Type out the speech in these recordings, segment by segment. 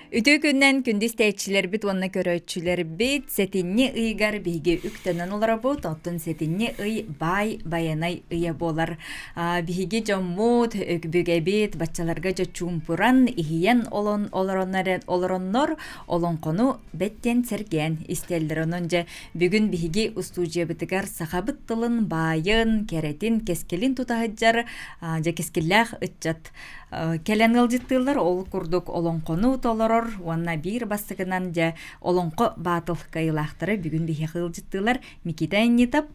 Үтүө күннэн күндү истээччилэрбит уонна көрөөччүлэрбит сэтинньи ыйыгар биһиги үктэнэн олоробут. Оттон сэтинньи ый баай байанай ыйа буолар. Биһиги дьоммут, өкбүгэбит баччаларга дьэ чуумпуран, иһийэн олон олороннор олоҥхону бэттэн сэргээн истэллэр. Онон дьэ бүгүн биһиги устуудьуйабытыгар сахабыт тылын баайын, кэрэтин, кэскилин тута сылдьар дьэ кэскиллээх ыччат Кэлэн ыалдьыттыыллар, ол курдук олоҥхону толорор уонна биир бастакынан дьэ олоҥхо баатыл кыайыылаахтара бүгүн биһиэхэ ыалдьыттыылар Никита Эннитов,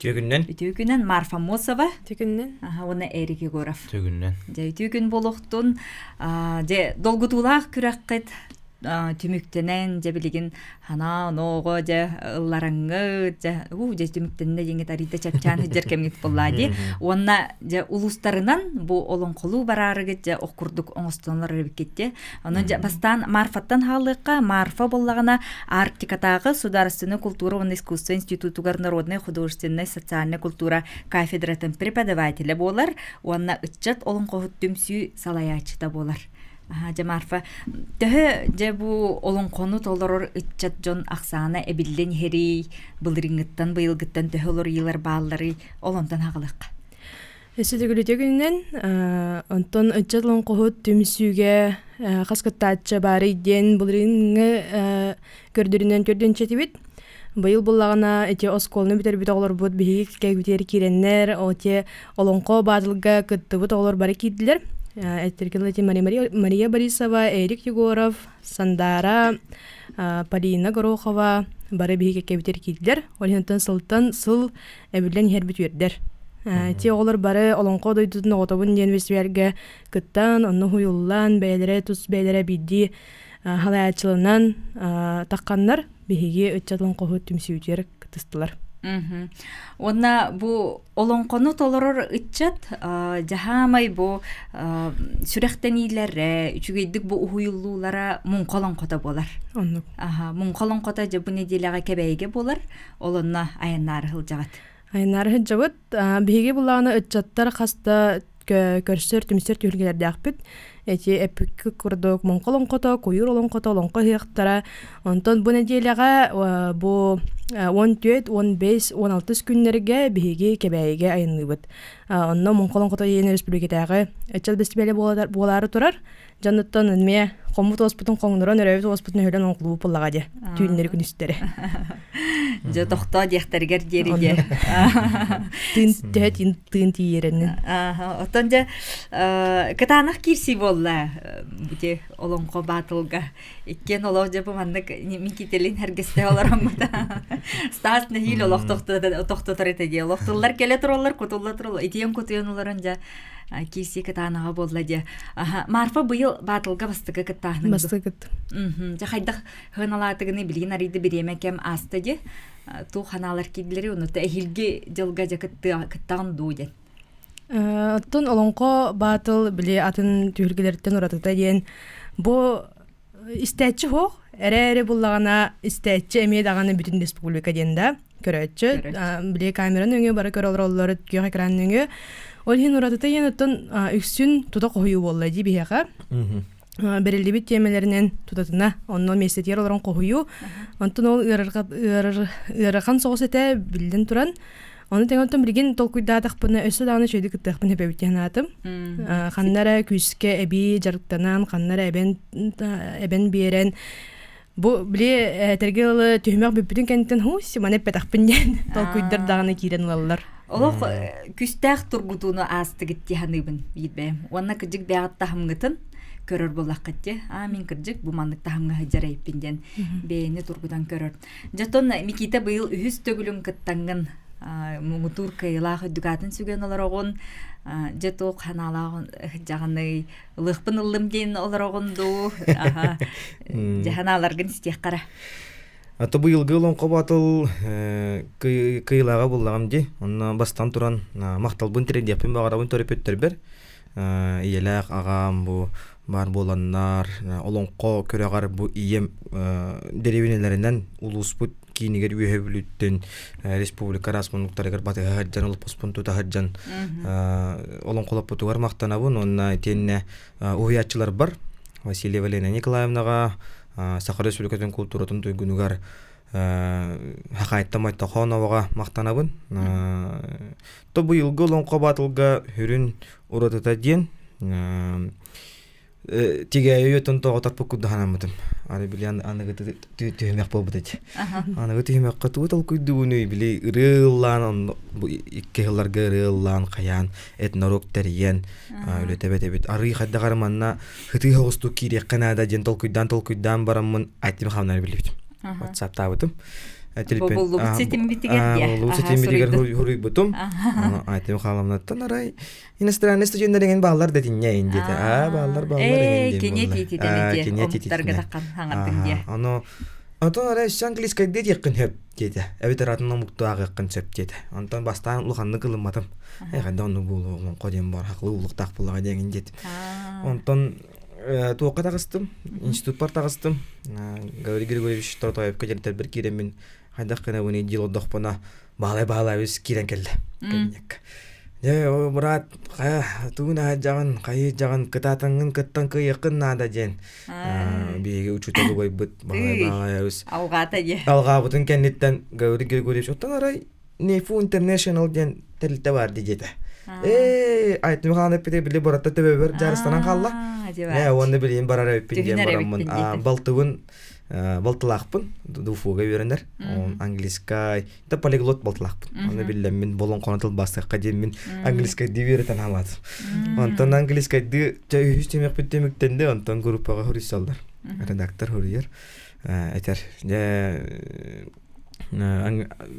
Үтүө Үтүө күнэн Марфа Мосова Үтүө күннэн. уонна Эрик Егоров. Үтүө күннэн. Дьэ үтүө күн буолуохтун. Дьэ долгутуулаах күрэххит түмүктэнэн дьэ билигин ханаа оноого дьэ ыллараңҥыт дьэ уу дьэ түмүктэннэ диэҥҥит арыйда чэпчээн сылдьар кэмҥит буоллаа дии уонна дьэ улуустарынан бу олоҥхолуу бараарыгыт дьэ ох курдук оҥостонолор эбиккит дьэ онон дьэ бастаан Марфаттан хаалыахха. Марфа буоллаҕына Арктикатааҕы судаарыстыбаннай култуура уонна искусство институтугар народнай художественнай социальнай культура кафедратын преподавателэ буолар уонна ыччат олоҥхоһут түмсүү салайааччыта буолар. Дьэ, Марфа, төһө дьэ бу олоҥхону толорор ыччат дьон ахсаана эбиллэн иһэрий, былырыыҥҥыттан, быйылгыттан төһө уларыйыылар баалларый, ол онтон аҕалыахха. Өссө төгүлүтэ күнүнэн, онтон ыччат олоҥхоһут түмсүүгэ хас кыттааччы баарый диэн былырыыҥҥы көрдөрүнэн көрдөнчэтибит. Быйыл буллаҕына ити оскуоланы бүтэрбит оҕолорбут биһиги кэккэбитигэр киирэннэр, оте Олоҥхо баатылга кыттыбыт оҕолор бары киирдилэр. Этэргэ Мария Борисова, Эрик Егоров, Сандаара, Полина Горохова бары биһиги кэккэбитигэр киирдилэр. Ол иһин сылтан сыл эбиллэн иһэрбит үөрдэр. Ти оҕолор бары Олоҥхо дойдутун оҕотобун диэн фестивальга кыттан, онно уһуйуллан, бэйэлэрэ тус бэйэлэрэ биирдии халайааччыланан тахханнар биһиги ыччат олоҥхоһут түмсүүтүгэр кыттыстылар. Уонна бу олоҥхону толорор ыччат дьаһаамай бу сүрэхтэниилэрэ, үчүгэйдик бу уһуйуллуулара муҥха олоҥхото буолар. Оннук. Аха, муҥха олоҥхото дьэ бу нэдиэлэҕэ Кэбээйигэ буолар, ол онно айаннаары сылдьаҕыт. Айаннаары сылдьабыт. Биһиги буллаҕына ыччаттар хаста көрсөр, түмсэр түһүлгэлэрдээхпит. Эти эппикки курдук муҥха олоҥхото, куйуур олоҥхото, олоҥхо ыһыахтара. Онтон бу нэдиэлэҕэ бу 14, 15, 16 күннэргэ биһиги Кэбээйигэ айанныыбыт. Онно муҥха олоҥхото диэн республикатааҕы ыччат бэстибээлэ буолаары турар. Дьонуттан эмиэ хоммут уоспутун хоҥнорон, өрөөбүт уоспутун өһүлэн оҥкулуу буллаҕа дии. Түүннэри күнүстэри. Дьэ тохтоо диэхтэригэр диэри дьэ. Тыын төһө тыын тиийэринин. Оттон дьэ кытаанах киирсии буолла бити олоҥхо баатылга. Иккиэн олох дьэ бу маннык Микитэлин хэргэстэһэ олороммута. Стас нэһиил олох тохтотор этэ дии. Олох тыллар кэлэ тураллар, кутулла тураллар. Итиэн кутуйан олорон дьэ киирсии кытаанаҕа буолла дии. Марфа быйыл баатылга бастакы кыттааһыныҥ Бастакы кыттым. Дьэ хайдах хыаналаатыгыны билигин арыйды бириэмэ кэм ааста дии. Туох ханаалар киирдилэри онута эһиилги дьылга дьэ кыттаҕын дуу диэн. Оттон олоҥхо баатыл били атын түһүлгэлэриттэн уратыта диэн бу истээччи суох эрээри буллаҕына истээччи эмиэ даҕаны бүтүн республика диэн да көрөөччү били камера нөҥүө бары көрө олороллор күөх экран нөҥүө ол иһин уратыта диэн оттон үксүн тута хоһуйуу буолла дии биһиэхэ бэриллибит тиэмэлэринэн тутатына онно миэстэтигэр олорон хоһуйуу онтон ол ыарахан соҕус этэ биллэн туран ону тэҥэ оттон билигин толкуйдаатахпына өссө даҕаны үчүгэйдик кыттыахпын эбэбит диэн санаатым ханна эрэ күүскэ эбии дьарыктанан ханна эрэ эбэн эбэн биэрэн бу били этэргэ дылы түһүмэх бүппүтүн кэнниттэн һуу маны эппэтэхпин диэн толкуйдар даҕаны киирэн ылаллар Олох күстээх тургутууну аастыгыт дии саныыбын биир бэйэм. Уонна кырдьык бэйэҕит таһымҥытын көрөр буоллаххыт дии. Аа мин кырдьык бу маннык таһымҥа сылдьар эбиппин диэн бэйэни тургутан көрөр. Дьотон Микита быйыл үһүс төгүлүн кыттаҥҥын муҥутуур кыайыылаах үрдүк аатын сүгэн олороҕун. Дьэ туох ханаалаах дьаҕаный ылыахпын ыллым диэн олороҕун дуу? Аха. Дьэ ханааларгын истиэххэ эрэ. Аты быйылгы олоҥхо батыл кыйылааҕа буллаҕым дии. Онно бастан туран махталбын тириэрдиэхпин баҕарабын төрөппүттэрбэр. Ийэлээх аҕам бу баар буоланнар олоҥхо күрэҕэр бу ийэм дэриэбинэлэринэн улууспут киинигэр Үөһэ Бүлүүттэн республика араас муннуктарыгар батыһа сылдьан олоппоспун тута сылдьан олоҥхолоппутугар махтанабын уонна итиэннэ уһуйааччыларбар. Васильева Лена Николаевнаҕа, Саха Республикатын култууратын туйгунугар Хахайта Мойтохоноваҕа махтанабын. То быйылгы Олоҥхо батылга сүрүн уратыта диэн тигээйи уйатын тоҕотор курдук санаммытым. Аны били аныгы түһүмэх буолбут этэ. Аныгы түһүмэххэ тугу толкуйдуубунуй били ырыа ыллаан икки сылларга ырыа ыллаан хайаан этнорок тэрийэн үлэтэбэт эбит. Арыы хайдах эрэ манна хытыы соҕустук киириэххэ наада диэн толкуйдаан толкуйдаан бараммын айттым хаамнары билбитим. WhatsApp-таабытым. Бобуллубут ситимбитигэр диэ. Бобуллубут ситимбитигэр хуруйбутум. Айтым хааламнаттан арай иностранный студенттар эҥин бааллар да тинньэ ин диэтэ. Аа бааллар бааллар эҥин диэн Кини тиититэн ити омуктарга таххан хаҥардыҥ диэ. Ону Отон арай өссө английскайдыы диэххин сөп диэтэ. Эбэтэр атын омуктуу ааҕыаххын сөп диэтэ. Онтон бастаан улаханнык ылымматым. Э хайда оннук буолуо олоҥхо диэн баар хахлыы улуктаах буоллаҕа диэҥин диэтим. Онтон туохха таҕыстым, институппар таҕыстым. Гаврил Григорьевич Торотоевка дьарыктарбар киирэммин хайдах гынабыный дии олордохпуна баалай баалаабыс киирэн кэллэ кабинекка. Дьэ, о, брат, хайа, тугун аһадьаҕын, хайыйдьаҕын, кытаатаҥҥын кыттан кыайыаххын наада диэн биһиги учуутал убайбыт баалай баалайабыс. Алҕаата дии. Алҕаабытын кэнниттэн Гаврил Григорьевич оттон арай Нефу International диэн тэрилтэ баар дии диэтэ. Ээ, Айтым хаан эппитэ били баратта төбөбөр дьаарыстанан хаалла. Ээ, уонна билигин барар эбиппин диэн бараммын. Балтыбын балтылаахпын дуфуга үөрэнэр. Английскай, да полиглот балтылаахпын. Аны биллэммин болоҥхону тылбаастыахха диэммин английскайдыы үөрэтэн хаалаатым. Онтон английскайдыы үһүс түмэхпит түмүктэнди, онтон группаҕа суруйсаллар. Редактор суруйар. Этэр, дьэ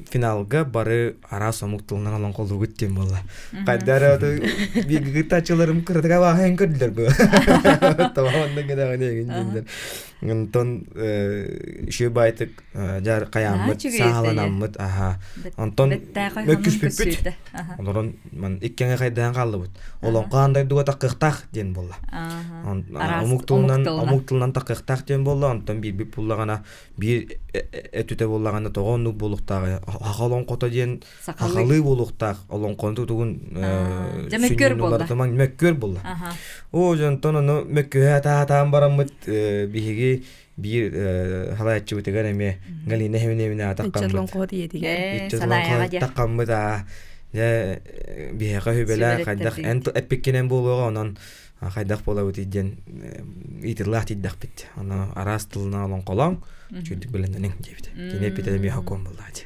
финалга бары араас омук тылынан олоҥхолуугут диэн буолла. Хайдара бииргытааччыларым кыратыга бааһын көрдүлэр бу. Тамаманна гынаҕын эгин диэннэр. Онтон үчүгэй баайтык дьар хайааммыт, сааланаммыт, аха. Онтон мөккүспүппүт. Олорон ман иккиҥэ хайдаан хааллыбыт. Олоҥхо аан дойдуга таккыахтаах диэн буолла. Омук тылынан омук тылынан таккыахтаах диэн буолла. Онтон биирбит буллаҕына биир өттүтэ буоллаҕына тоҕо оннук буолуохтааҕый саха олоҥхото диэн сахалыы буолуохтаах олоҥхону тутугун мөккүөр буолла мөккүөр буолла оо дьонтон ону мөккүһэ атаатаан бараммыт биһиги биир халааччыбытыгар эмиэ Галина Хеминевна атаххаммыт таххаммыт аа дьэ биһиэхэ үбэлээх хайдах эн эппиккинэн буолуоҕа онон хайдах буолабытый диэн ыытыллаах тиийдэхпит. Аны араас тылынан олоҥхолооҥ, үчүгдүк бэлэмнэниҥ диэбит. Кини эппитэ эмиэ хокуон буоллаҕа дии.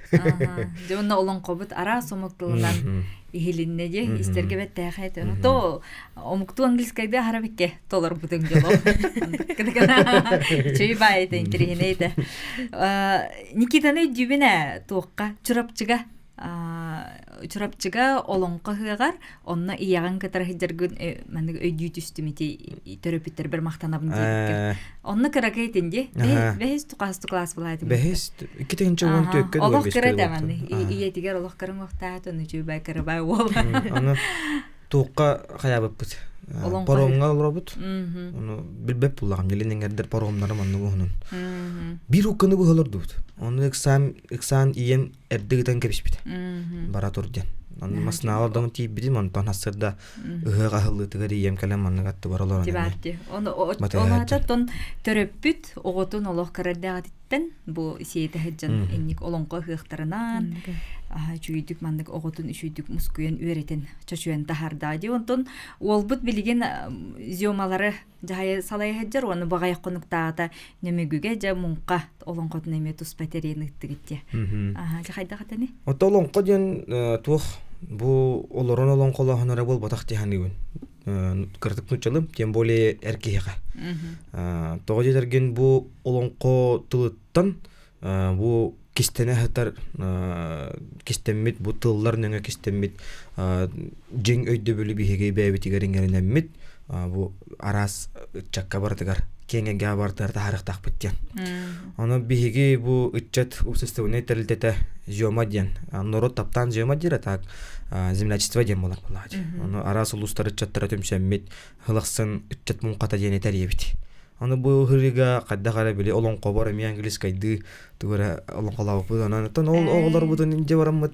Дьэ уонна олоҥхобут араас омук тылынан иһилиннэ дии, истэргэ бэттээхэй этэ. То омуктуу английскайды аһара бикке толорбутуҥ дьоло. Чүй баайыта интириһинэй этэ. Никитаны өйдүүбүн ээ туохха Чурапчыга Чурапчыга олоҥхо ыһыаҕар онно ийэҕин кытары сылдьаргын маннык өйдүү түстүм ити төрөппүттэрбэр махтанабын диэбиккэр. Онно кыракый этин дии. Бэһис тукаасту класс булаатым. Бэһис 2014 Олох кыра да манны ийэтигэр олох кырын охтаат ону чуйбай кырабай уол. Аны туохха хайаабыппыт. Паромҥа олоробут. Ону билбэт буллаҕым. Ньилин эҥэрдэр паромнарым оннук уһунун. Биир укканы быһа олордубут. Ону ыксаан ыксаан ийэм эрдэ ыытан кэбиспитэ. Бара тур диэн. Онно масынаҕа олордоҕум тиийбитим, онтон сарсыарда ыһыах аһыллыытыгар ийэм кэлэн маннык аттыбар олорон Тибаарти. Ону ону төрөппүт оҕотун олох кырардааҕытыттан бу сиэтэ сылдьан инник олоҥхо ыһыахтарынан үчүгүйдүк маннык оҕотун үчүгүйдүк мускуйан үөрэтэн чочуйан таһаарда дии. Онтон уолбут билигин зёмалары дьаһайа салайа сылдьар уонна баҕайах хонуктаата нөмүгүгэ дьэ муҥха олоҥхотун эмиэ туспа тэрийэн ыыттыгыт дии. Аха дьэ хайдах этэний? Ото олоҥхо диэн туох бу олорон олоҥхолооһун эрэ буолбатах дии саныыбын. Кыратык нууччалым, тем более эр киһиэхэ. Тоҕо диэтэргин бу олоҥхо тылыттан бу кистэнэ сытар кистэммит бу тыллар нөҥө кистэммит дьиҥ өйдөбүлү биһиги бэйэбитигэр иҥэринэммит бу араас ыччакка барытыгар киэҥ эйгэҕэ барытыгар таһаарыахтаахпыт диэн. Ону биһиги бу ыччат уопсастыбаннай тэрилтэтэ Зёма диэн норуот таптаан Зёма диир а так землячество диэн буолар буоллаҕа дии. Ону араас улуустар ыччаттара түмсэммит хылахсын ыччат муҥхата диэни тэрийэбит. Аны бу ыһыыга хайдах эрэ били олоҥхобор эмиэ английскайдыы тугу эрэ олоҥхолообуппут. Онон оттон ол оҕолорбутун илдьэ бараммыт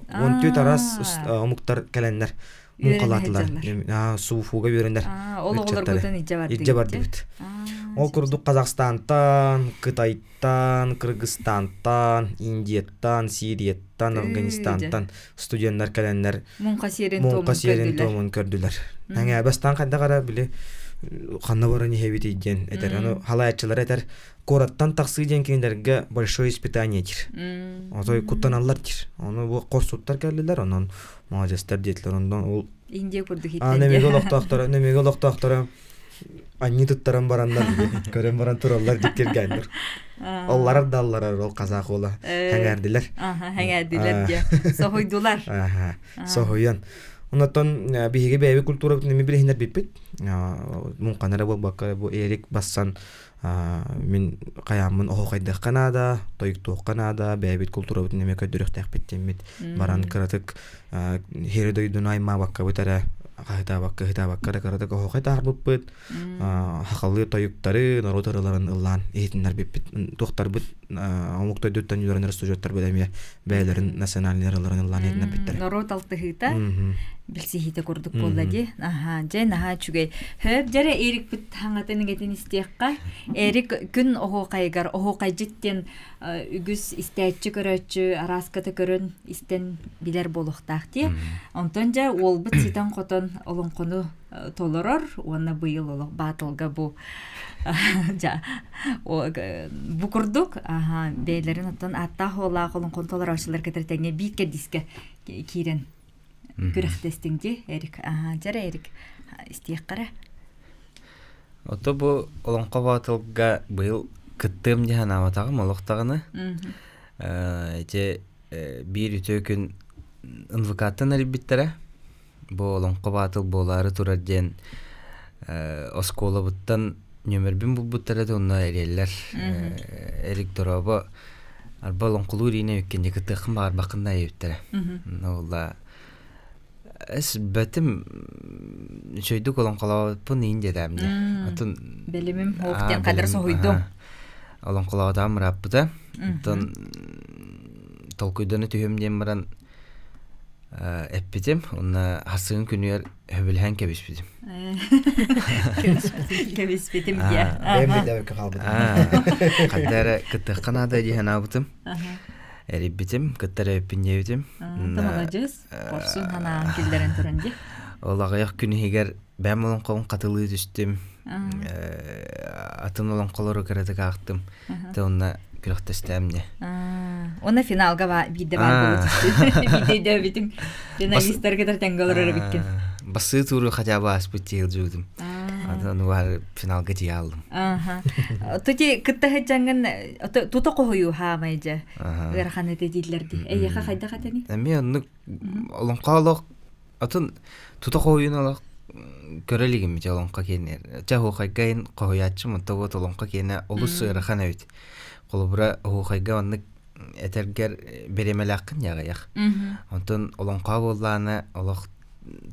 14 араас омуктар кэлэннэр муҥхалаатылар. Сууфуга үөрэнэр Ол оҕолоргутун илдьэ бардыбыт. Ол курдук Казахстантан, Кытайтан, Кыргызстантан, Индияттан, Сирияттан, Афганистантан студеннар кэлэннэр Муҥха сиэрин туомун муҥха сиэрин көрдүлэр. туомун көрдүлэр. Эҥээ бастаан хайдах эрэ били ханна баран иһэбитий диэн этэр. Аны халаяччылар этэр куораттан тахсыы диэн кинилэргэ большое испытание диир. Отой куттаналлар диир. Ону бу хорсуттар кэллилэр, онон маладьыастар диэтилэр. Онон ол Индия курдук иттэн нөмүгө олохтоохторо, нөмүгө олохтоохторо анньыы туттаран бараннар көрөн баран тураллар диктиргээннэр. Олларар да алларар ол казах уола хэҥээрдилэр. Хэҥээрдилэр диэ. Соһуйдулар. Соһуйан. Онтон биһиги бэйэбит культурабытын эми билиһиннэр биппит. Муҥхана эрэ буолбакка бу Эрик бассан мин хайааммын оһуохайдыахха наада, тойуктуохха наада, бэйэбит култуурабытын эмиэ көрдөрүөхтээхпит диэммит баран кыратык хири дойдуну аймаабаккабыт эрэ хаһытаабакка ыһытаабакка эрэ кыратык оһуохай таһаарбыппыт хахалыы тойуктары норуот ырыларын ыллаан иһитиннэрбиппит туохтарбыт омук дойдуттан үөрэнэр студенттарбыт эмиэ бэйэлэрин национальный ырыларын ыллаан иһитиннэрбиттэрэ норуот алтыһыыта билсиһиитэ курдук буолла дии аһаа дьэ наһаа үчүгэй Хөп дьэрэ Эрикпит хаҥатын иҥэтин истиэххэ. Эрик күн оһуохайыгар оһуохайдьыт диэн үгүс истээччи көрөөччү арааската көрөн истэн билэр буолуохтаах дии. Онтон дьэ уолбут ситэн-хотон олоҥхону толорор уонна быйыл олох баатылга бу дьа бу курдук аха бэйэлэрин оттон ааттаах уоллаах олоҥхону толорооччулар кытары тэҥҥэ биир кэрдиискэ киирэн күрэхтэстиҥ дии Эрик аха дьэрэ Эрик истиэххэ эрэ Ото бу Олоҥхо Боотулга быйыл кыттыам дии санаабатаҕым олох даҕаны. Ити биир үтүө күн НВК-ттан эрийбиттэрэ. Бу Олоҥхо Баатыл буолаары турар диэн оскуолабыттан нүөмэрбин булбуттара да онно эрийэллэр. Эрик дорообо арба олоҥхолуур иинэ үккэнньэ кыттыаххын баҕарбаккын да эйэбиттэрэ. Уолла эс бэтим үчүгэйдик олоҥхолообоппун иин диэтэм дии. Атын Бэлимим суох диэн хадыр соһуйдум. Олоҥхолоотоҕум ырааппыта. Оттон толкуйдана түһүм диэн баран эппитим уонна хасыгын күнүгэр хөбүлэһэн кэбиспитим. Кэбиспитим диэ. Бэйэм билбэккэ хаалбытым. Ханна эрэ кыттыахха наада дии санаабытым. Эрийбитим, кытта эрэ диэбитим. Маладьыас, хорсун санаан киллэрэн туран дии. Ол аҕыйах күн иһигэр бэйэм олоҥхобун хатылыы түстүм. Атын олоҥхолору кыратык аахтым. Тэ онно күрэхтэстэм дии. Онно финалга ба биирдэ баар буола түстүм. Биирдэ өйдөөбүтүм. Финалистарга да тэҥҥэ олорор эбиккин. Басыы тууру хотя бы ааспыт дии сылдьыбытым. Аны баар финалга тиийэ алдым. Тути кытта сылдьаҥҥын тута хоһуйуу хаамай дьэ. Ыарахан этэ дииллэр дии. Эйиэхэ хайдах этэний? Эмиэ оннук олоҥхо олох Атын тута хоһуйун олох көрө илигим ити олоҥхо киэнэ. Чэ оһуохайга ин хоһуйааччым онто вот олоҥхо киэнэ олус ыарахан эбит. Холобура оһуохайга маннык этэргэр бириэмэлээххин дьаҕайах. Онтон олоҥхо буоллаҕына олох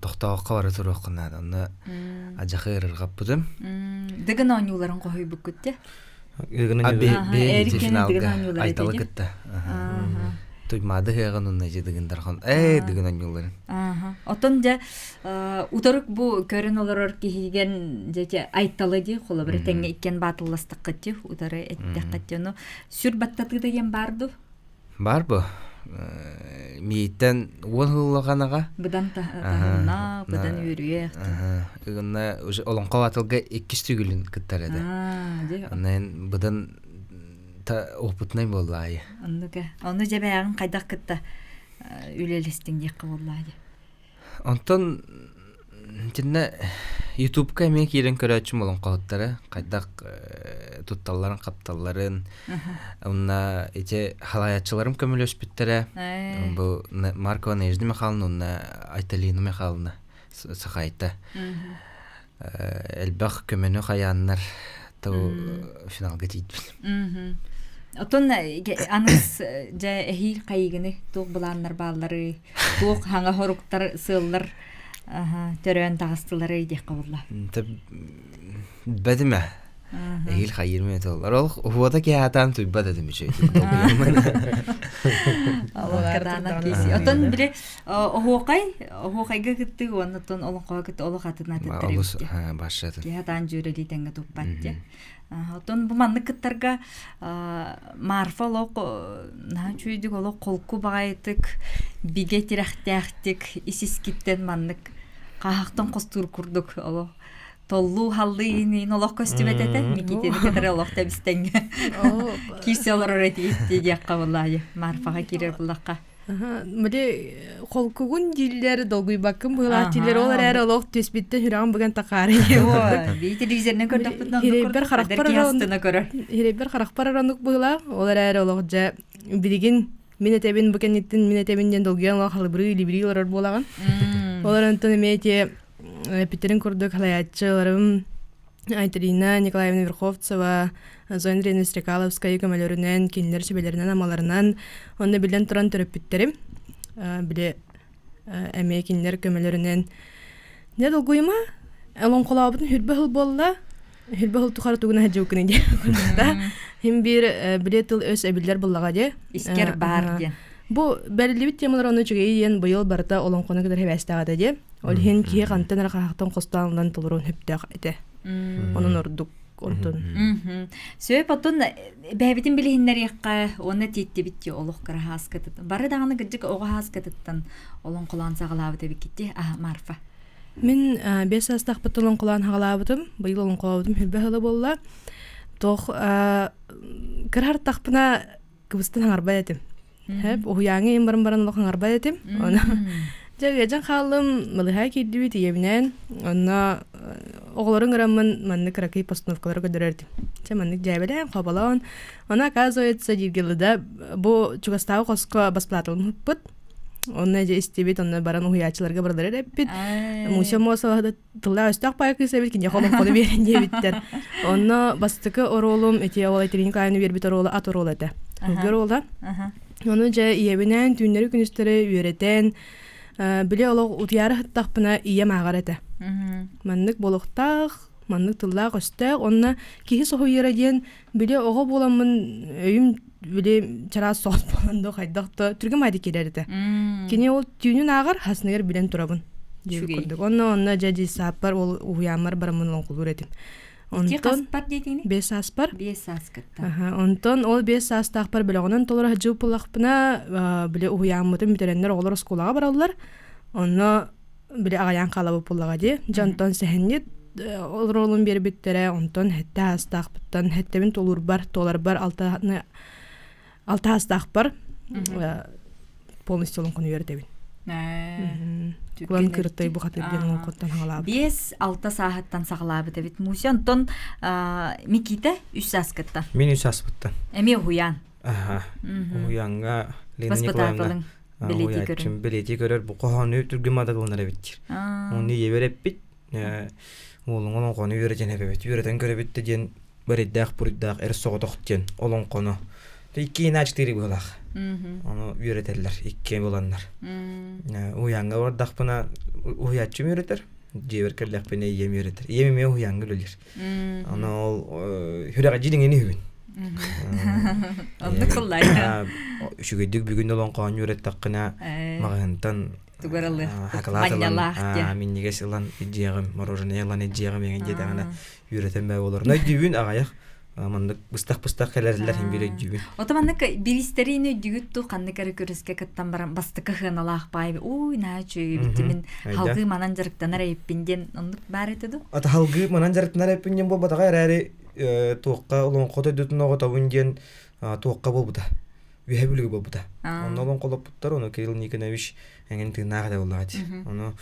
тохтооххо бара туруоххун наада. Онно адьахы ыарырҕаппытым. Дыгын оонньууларын хоһуйбуккут дии. Бэйэ финалга Айталы кытта. Туймаады ыһыаҕын уонна дьэ Дыгын Дархан ээ Дыгын оонньууларын. Оттон дьэ утарык бу көрөн олорор киһигэн дьэ Айталы дии холобура тэҥҥэ иккиэн баатылластаххыт дии утары эттэххит дии ону сүр баттатыыта диэн баар дуу? Баар бу. Мииттэн уон сыллаҕанаҕа. Быдан таһымна, быдан үөрүйэх. Ыгынна уже олоҥхо атылга иккис түгүлүн кыттар этэ. Онон быдан та опытнай буоллаайы. Оннука. Ону дьэбээҕин хайдах кытта үлэлэстиҥ диэххэ буоллаа дии. Онтон итиннэ Ютубка эмиэ киирэн көрөөччүм олоҥхоһуттары хайдах тутталларын-хапталларын уонна ити халайааччыларым көмөлөспүттэрэ. Бу Маркова Надежда Михайловна уонна Айталина Михайловна Сахайта элбэх көмөнү хайааннар то финалга тиийдибит. Отон аныс дьэ эһиил хайыгыны туох былааннар бааллары туох хаҥа хоруктар сыаллар төрөөн таҕыстылары диэххэ буолла. Бэтимэ. Эһиил хайыыр мен толлар. Ол уота киһатаан туйбат этим үчүгэй. Кадаана киси. Отон били оһуокай, оһуокайга кыттыы уонна оттон олоҥхоҕо кытта олох атын атыттар Олус башшатын. Киһатаан дьүөрэлии тэҥҥэ туппат диэн. Оттон бу маннык кыттарга Марфа олох наһаа үчүгэйдик олох холку баҕайытык, бигэ тирэхтээхтик ис-искиттэн маннык хааһахтан хостуур курдук олох толлуу халлыы иин олох көстүбэт этэ Никитини кытары олох тэбистэҥҥэ киирсэ олорор этии диэххэ буоллаайы Марфаҕа киирэр буллахха Били холкугун дииллэр, долгуйбаккын быһыылаах дииллэр, ол эрээри олох түспүттэн сүрэҕим быган такаары Би телевизорынан көрдөхпүтүнэ Хирэйбэр харахпар көрөр. Хирэйбэр харахпар оронук быһыылаах, ол эрээри олох дьэ билигин мин этэбин бу кэнниттэн мин этэбин диэн долгуйан олох халыбырыы илибирии олорор буолаҕын. Ол онтон эмиэ ити эппиттерин курдук халайааччыларым Айталина Николаевна Верховцева, Зоя Андреевна Стрекаловская көмөлөрүнэн, кинилэр сүбэлэринэн-амаларынан, онно биллэн туран төрөппүттэрим, били эмиэ кинилэр көмөлөрүнэн дьэ долгуйума олоҥхолообутун хүрбэ сыл буолла, хүрбэ сыл тухары тугун аһадьыбыккыный диэн курдукта. Хим биир били тыл өс эбиллэр буллаҕа дии. Искер баар диэн. Бу бэриллибит темалар ону үчүгэй диэн быйыл барыта олоҥхону кытары хэбээстээх этэ дии. Ол иһин киһи хантан эрэ хаһахтан хостоон ылан толоруон сөптөөх этэ. Онон ордук онтон. Сөп оттон бэйэбитин билиһиннэриэххэ уонна тиэттибит дии олох кыра хааскытыттан. Бары даҕаны кырдьык оҕо хааскытыттан олоҥхолоон саҕалаабыт эбиккит А Марфа. Мин 5 саастаахпыттан олоҥхолоон саҕалаабытым. Быйыл олоҥхолообутум хүрбэ сыла буолла. Туох кыра хартахпына кыбыстан хаҥарбат этим. Хэп уһуйааҥҥа ийэм баран баран олох хаҥарбат этим. Ону дьэ ыадьан хааллым, малыһаа киирдибит ийэбинээн. Онно оҕолорун ыраммын маннык кыракый постановкалары көрдөрөр этим. Чэ маннык дьээбэлээн, хоболоон. Ону оказывается дииргэлыда бу чугастааҕы хоско басплатылын ыппыт. Онно дьэ истибит, онно баран уһуйааччыларга барылары эппит. Муся Мосова тыллаах өстөөх паайа кыыс эбит киниэхэ олоҥхону биэрэн диэбиттэр. Онно бастакы оруолум ити ол Айталина Николаевна биэрбит оруола ат оруола этэ. Ылгы оруола. Ону дьэ ийэбинээн түүннэри-күнүстэри үөрэтэн, били олох утуйаары сыттахпына ийэм ааҕар этэ. Маннык буолуохтаах, маннык тыллаах-өстөөх, онно киһи соһуйара диэн били оҕо буоламмын өйүм били чараас соҕус буолан да хайдах да түргэн маайда киирэр этэ. Кини ол түүнүн ааҕар хасыныгар билэн турабын диэбит курдук. Онно онно дьэ дии сааппар ол уһуйааммар бараммын олоҥхолуур этим. Онтон хаспар диэтиҥ? Бес сааспар. Бес сааскыттан. Онтон ол бес саастаахпар бөлөҕүнэн толоро сылдьыбыт буоллахпына, били уһуйааммытын бүтэрэннэр оҕолор оскуолаҕа бараллар. Онно били аҕайаан хаалабыт буоллаҕа дии. Дьэ онтон сэһэнньит оруолун биэрбиттэрэ, онтон сэттэ аастаахпыттан сэттэбин толуурбар, туоларбар алта алта аастаахпар полностью олоҥхону үөрэтэбин. Кулан кырыттай бу хатыр диэн олоҥхоттон хаҕалаабыт. 5-6 сааһыттан саҕалаабыт эбит Муся. Онтон Микита үс сааскыттан. Мин үс сааспыттан. Эмиэ уһуйаан. Аха. Уһуйааҥҥа Лена Николаевна бэлиэтии көрөр. Бэлиэтии көрөр бу хоһоону түргэн мадагыланар эбит диир. Оны ийэбэр эппит уолуҥ олоҥхону үөрэтэн эбэбит үөрэтэн көрөбүт да диэн барыйдаах буруйдаах эр соҕотох диэн олоҥхону икки на четыре быһылаах ону үөрэтэллэр икки буланнар уһуйааҥҥа бардахпына уһуйааччым үөрэтэр дьиэбэр кэллэхпинэ ийэм үөрэтэр ийэм эмиэ уһуйааҥҥа үлэлиир Аны ол сүрэҕэ дьириҥини үһүбүн. Оннук кыллай. Үчүгэйдик бүгүн олоҥхоон үөрэттэххинэ маҕаһыынтан тугар ылыах манньалаах диэн. Минньигэс ылан идиэҕим, мороженое ылан идиэҕим эҥин диэтэҕинэ үөрэтэн бээ болор. Өйдүүбүн аҕайах маннык быстах-быстах кэлэриллэр иһин биир өйдүүбүн. Ото маннык биристэрин өйдүүгүт ту ханнык эрэ көрүскэ кыттан баран бастакы хыаналаах баай ууй наа үчүгэй мин халгыы манан дьарыктанар эйиппин диэн оннук баар этэ ду? Ата халгыы манан дьарыктанар эппин диэн буолбатаҕа эрээри туохха олоҥхо дойдутун оҕотобун диэн туохха буолбута. Үһэ бүлүгү буолбута. Онно олоҥхолоппуттар, ону Кирилл Никонович эҥин тыыннаах этэ буоллаҕа дии. Ону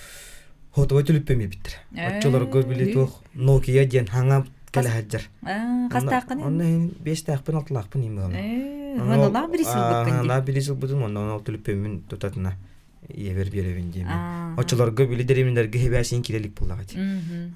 хотуга түлүппэм эбиттэр. Оччолорго били туох Nokia диэн хаҥа кэлэ сылдьар. Хастааххын? Онно иһин биэстээхпин, алталаахпын иһин быһалар. Онулаах били сылбыккын дии. били сылбытым, онно ол түлүппэммин тутатына ийэбэр биэрэбин диэмин. Оччолорго били дэриэбинэлэргэ хибээсин киирэлик буоллаҕа дии.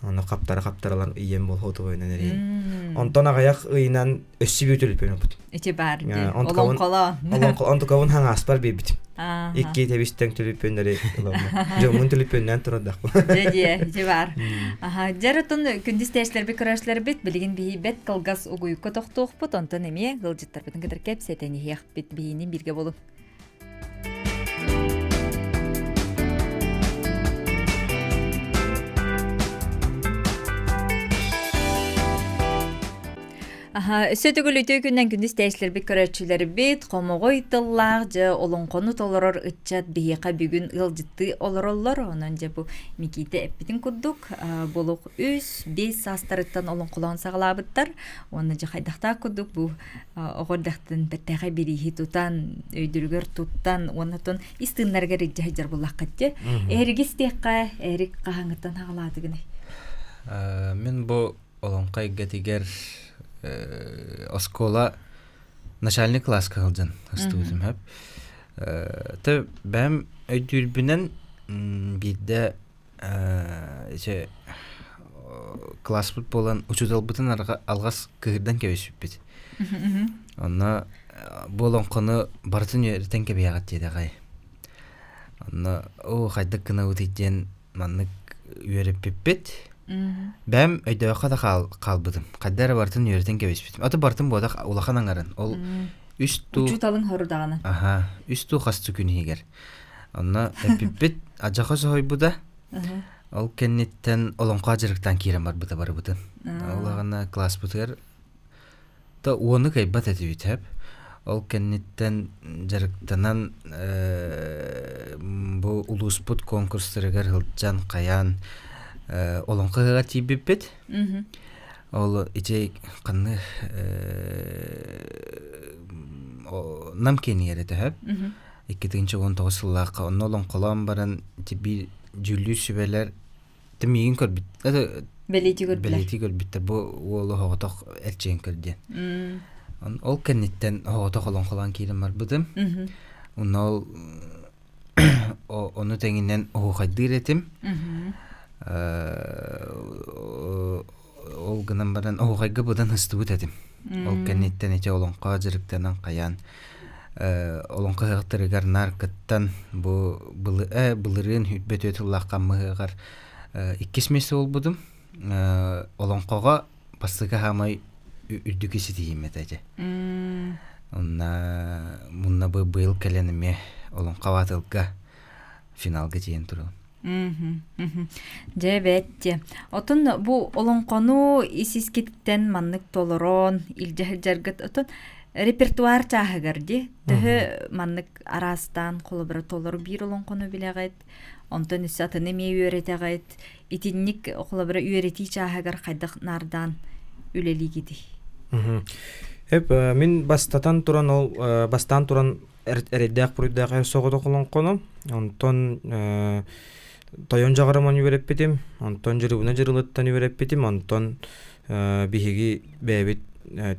Ону хаптара хаптаралан ийэм бол хотугайынан эрийин. Онтон аҕыйах ыйынан өссө бүү түлүппэм Ити баар дии. Олоҥхолоо. Онтукабын хаҥааспар биэрбитим. Икки тэбистэн түлүпүөннэри ыламма. Дьоммун түлүпүөннээн турардахпын. Дьэ дьэ, дьэ бар. Аха, дьэр отон күндүс тээшлэрбит көрөөчлөрбүт билигин биһи бэт кылгас угуйукка тохтуохпут, онтон эмиэ ыалдьыттарбытын кытары кэпсэтэн иһиэхпит биһини бииргэ болун. Өссө төгүл үтүө күннэн күндүс тээслэрбит көрөөччүлэрбит хомоҕой тыллаах дьэ олоҥхону толорор ыччат биһиэхэ бүгүн ыалдьыттыы олороллор. Онон дьэ бу Микиитэ эппитин курдук болук үс, биэс саастарыттан олоҥхолоон саҕалаабыттар. Уонна дьэ хайдахтаах курдук бу оҕо эрдэхтэн бэртээхэй бирииһи тутан, өйдөрүгэр туттан уонна тон ис тыыннарыгар илдьэ сылдьар буллаххыт дьэ. Эригис диэххэ, Эрик хаһааҥҥыттан хаҕалаатыгыный? Мин бу олоҥхо эйгэтигэр оскуола начальник кылааска сылдьан астыбытым сөп. Тэ бэйэм өйдүүрбүнэн биирдэ ити класспыт буолан учууталбытын алҕас кыһырдан кэбиспиппит. Онно бу олоҥхону барытын үөрэтэн кэбиһэҕит диэтэҕэй. Онно оо хайдах гынабытый диэн маннык үөрэппиппит. Бэйэм өйдөөххө да хаалбытым. Хайда эрэ барытын үөрэтэн кэбиспитим. Аты барытын буотах улахан аҥарын. Ол үс туу... Учууталыҥ хорудаҕына. Аха, үс туу хас күн иһигэр. Онно эппиппит адьаха соһуйбута. Ол кэнниттэн олоҥхо дьарыктаан киирэн барбыта барыбытын. Ол аҕана класспытыгар То уону кыайбат этибит сөп. Ол кэнниттэн дьарыктанан бу улууспут конкурстарыгар сылдьан хайаан олоҥхо ыһыаҕар тиийбиппит. Ол ити ханны Нам киэнигэр этэ сөп. 2019 сыллаахха онно олоҥхолоон баран ити биир дьүүллүүр сүбэлэр Ты миигин көрбүт Бэлиэтии көрдүлэр. Бэлиэтии көрбүттэр бу уолу оҕотох эрчийэн көр диэн. Ол кэнниттэн оҕотох олоҥхолоон киирэн барбытым. Онно ол ону тэҥинэн оһуохайдыыр этим. Ол гынан баран оһуохайга быдан ыстыбыт этим. Ол кэнниттэн ити олоҥхо дьарыктанан хайаан олоҥхо ыһыахтарыгар наар кыттан бу былырыын үрбэт тыллаах хаммыһыаҕар иккис миэстэ буолбутум. Олоҥхоҕо бастакы хаамай үрдүкү ситиһиим этэ дьэ. Онна мунна бу быйыл кэлэн эмиэ олоҥхо баатылга финалга тиийэн турабын. Дьэ бэт Отон бу олоҥхону ис-искиттэн маннык толорон илдьэ сылдьаргыт отон репертуар чааһыгар ди төһө маннык араастаан холобура толору биир олоҥхону билэҕит онтон өссө атыны эмиэ үөрэтэҕит итинник холобура үөрэтии чааһыгар хайдах наардаан үлэлиигитий? Эп мин бастатан туран ол бастаан туран эрэйдээх буруйдаах эр соҕотох олоҥхону онтон тойон дьаҕарыман үөрэппитим онтон дьырыбына дьырылыттан үөрэппитим онтон биһиги бэйэбит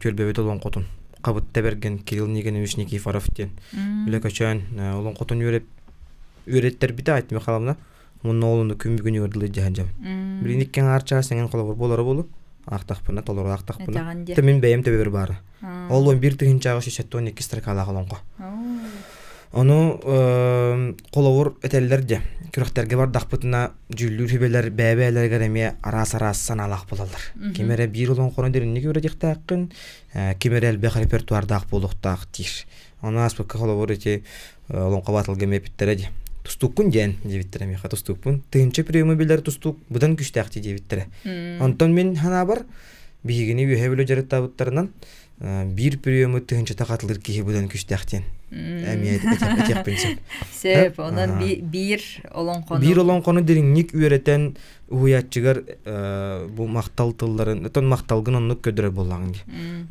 түөлбэбит олоҥхотун Хабытта Бэргэн Кирилл Никонович Никифоров диэн үлэ көчөөн олоҥхотун үөрэттэрбитэ Айт Михайловна Мунна олуну күн бүгүн үөрдүлэ дьаһан Билин иккен аар чаас эҥин холобур буолара болу аахтахпына толору аахтахпына Тэ мин бэйэм төбөбөр баара. Ол он бир тыһынчааҕы сүүсэттон икки строкалаах олоҥхо. Ону холобур этэллэр дьэ күрэхтэргэ бардахпытына дьүүллүүр сүбэлэр бэйэ-бэйэлэригэр эмиэ араас-араас санаалаах буолаллар. Ким эрэ биир олоҥхону дириҥник үөрэтиэхтээххин, ким эрэ элбэх репертуардаах буолуохтаах диир. Ону ааспыкка холобур ити олоҥхо баатылга эмиэ эпиттэрэ дии. Тустууккун диэн диэбиттэрэ миэхэ тустуукпун. Тыһыынча приемы билэр тустуук быдан күүстээх дии диэбиттэрэ. Онтон мин санаабар биһигини үөһэ бүлүү дьарыктаабыттарынан биир приемы тыһыынчата хатылыр киһи быдан күүстээх диэн эмиэ этиэхпин сөп. Сөп, онон биир олоҥхону биир олоҥхону дириҥник үөрэтэн уһуйааччыгар бу махтал тылларын, отон махталгын оннук көрдөрөр буоллаҕыҥ дии.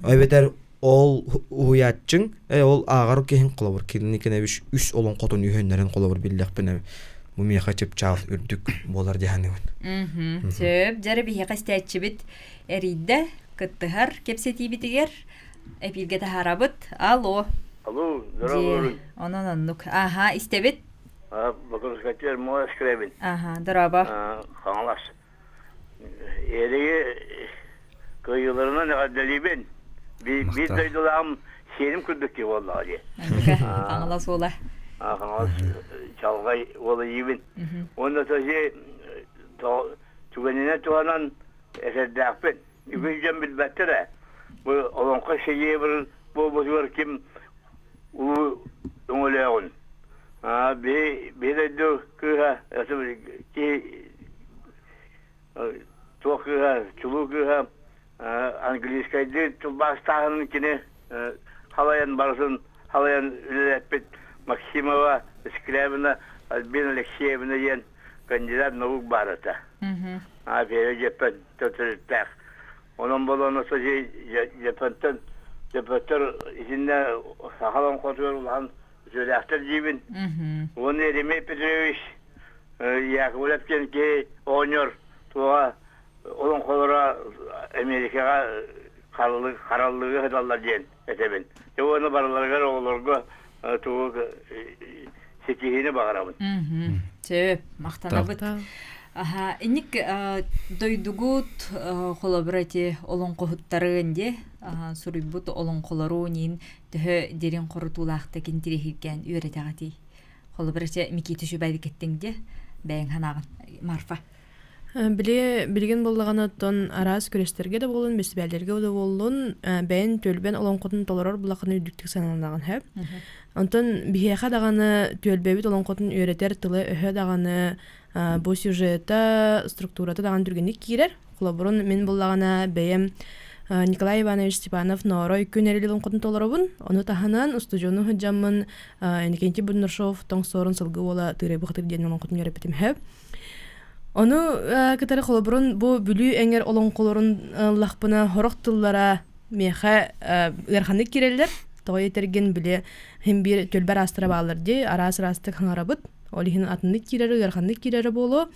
Эбэтэр Ол уһуйааччыҥ, э ол ааҕар киһиҥ холобур Кирилл үс олоҥхотун үһүөннэрин холобур биллэхпинэ бу миэхэ чыпчаал үрдүк буолар дии саныыбын. Сөп, дьэрэ биһиэхэ истээччибит эрийдэ, кыттыһар кэпсэтиибитигэр эпииргэ таһаарабыт. Алло. Алло, здорово. Онон оннук. Аха, истэбит. Бакырскатер мой скребин. Аха, дорообо. Хаҥалас. Эриги кыайыыларынан эҕэрдэлиибин. Биир дойдулааҕым сиэним курдук киһи буоллаҕа дии. Хаҥалас уола. Хаҥалас чалҕай уола иибин. Уонна тоси түгэнинэн туһанан эсэрдээхпин. Үгүс дьон билбэттэр ээ. Бу олоҥхо сийиэбир буолбутугар ким улуу өҥөлөөҕүн. Биһи биһи дойду кыыһа киһи туох кыыһа, чулуу кыыһа английскайдыы тылбаастааһынын кини халайан барытын халайан үлэлэппит Максимова Скрябина Альбина Алексеевна диэн кандидат наук баар этэ. Первый дьэппэн төтөрүттээх. Онон болоно дьэппэнтэн дьэппэттэр итиннэ сахалан хотугар улахан үтүөлээхтэр диибин. Уонна Еремей Петрович Яковлев диэн киһи оҕонньор туоҕа олоҥхолоро Америкаҕа хараллыгы сыталлар диэн этэбин. Дьэ уонна барыларыгар оҕолорго тугу ситиһиини баҕарабын. Сөп, махтанабыт. Аха, инник дойдугут холобура ити олоҥхоһуттарын дии суруйбут олоҥхолору нин төһө дириҥ хорутуулаахтык интириэһиргээн үөрэтэҕитий? Холобура чэ Микита Шубайдыкеттиҥ дии бэйэҥ санааҕын Марфа. Били билигин буоллаҕына оттон араас күрэстэргэ да буоллун, бэстибээллэргэ да буоллун, бэйэн түөлбэн олоҥхотун толорор булаххына үрдүктүк сананаҕын сөп. Онтон биһиэхэ даҕаны түөлбэбит олоҥхотун үөрэтэр тыла-өһө даҕаны бу сюжета, структурата даҕаны түргэнник киирэр. Холобурун мин буллаҕына бэйэм Николай Иванович Степанов Ноорой күн эрили олоҥхотун толоробун. Ону таһынан устудьуону сылдьаммын Иннокентий Бурнашов Тоҥсуорун сылгы уола Тыырай Бухатыр диэн олоҥхотун үөрэппитим сөп. Ону кытары холобурун бу Бүлүү эҥэр олоҥхолорун ыллахпына сорох тыллара миэхэ ыараханнык киирэллэр. Тоҕо этэргин били син биир түөлбэ араастара бааллар дии, араас-араастык хаҥарабыт. Ол иһин атыннык киирэрэ, ыараханнык киирэрэ буолуо.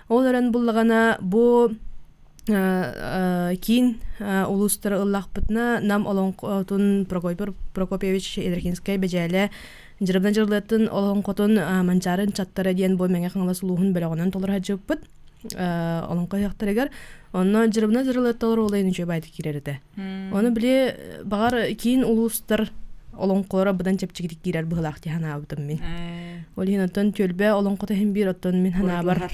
Ол эрэн буллаҕына бу киин улуустары ыллахпытына Нам олоҥхотун Прокопий Прокопьевич Ядрихинскай Бэдьээлэ Дьырыбына Дьырылыаттын олоҥхотун Манчаарын чаттара диэн бу Мэҥэ Хаҥалас улууһун бөлөҕүнэн толоро сылдьыбыппыт олоҥхо ыһыахтарыгар. Онно Дьырыбына Дьырылыатта олоруолайын үчүгэй баайдык киирэр этэ. Ону били баҕар киин улуустар олоҥхолоро быдан чэпчэкитик киирэр быһыылаах дии санаабытым мин. Ол иһин оттон түөлбэ олоҥхото иһин биир оттон мин санаабар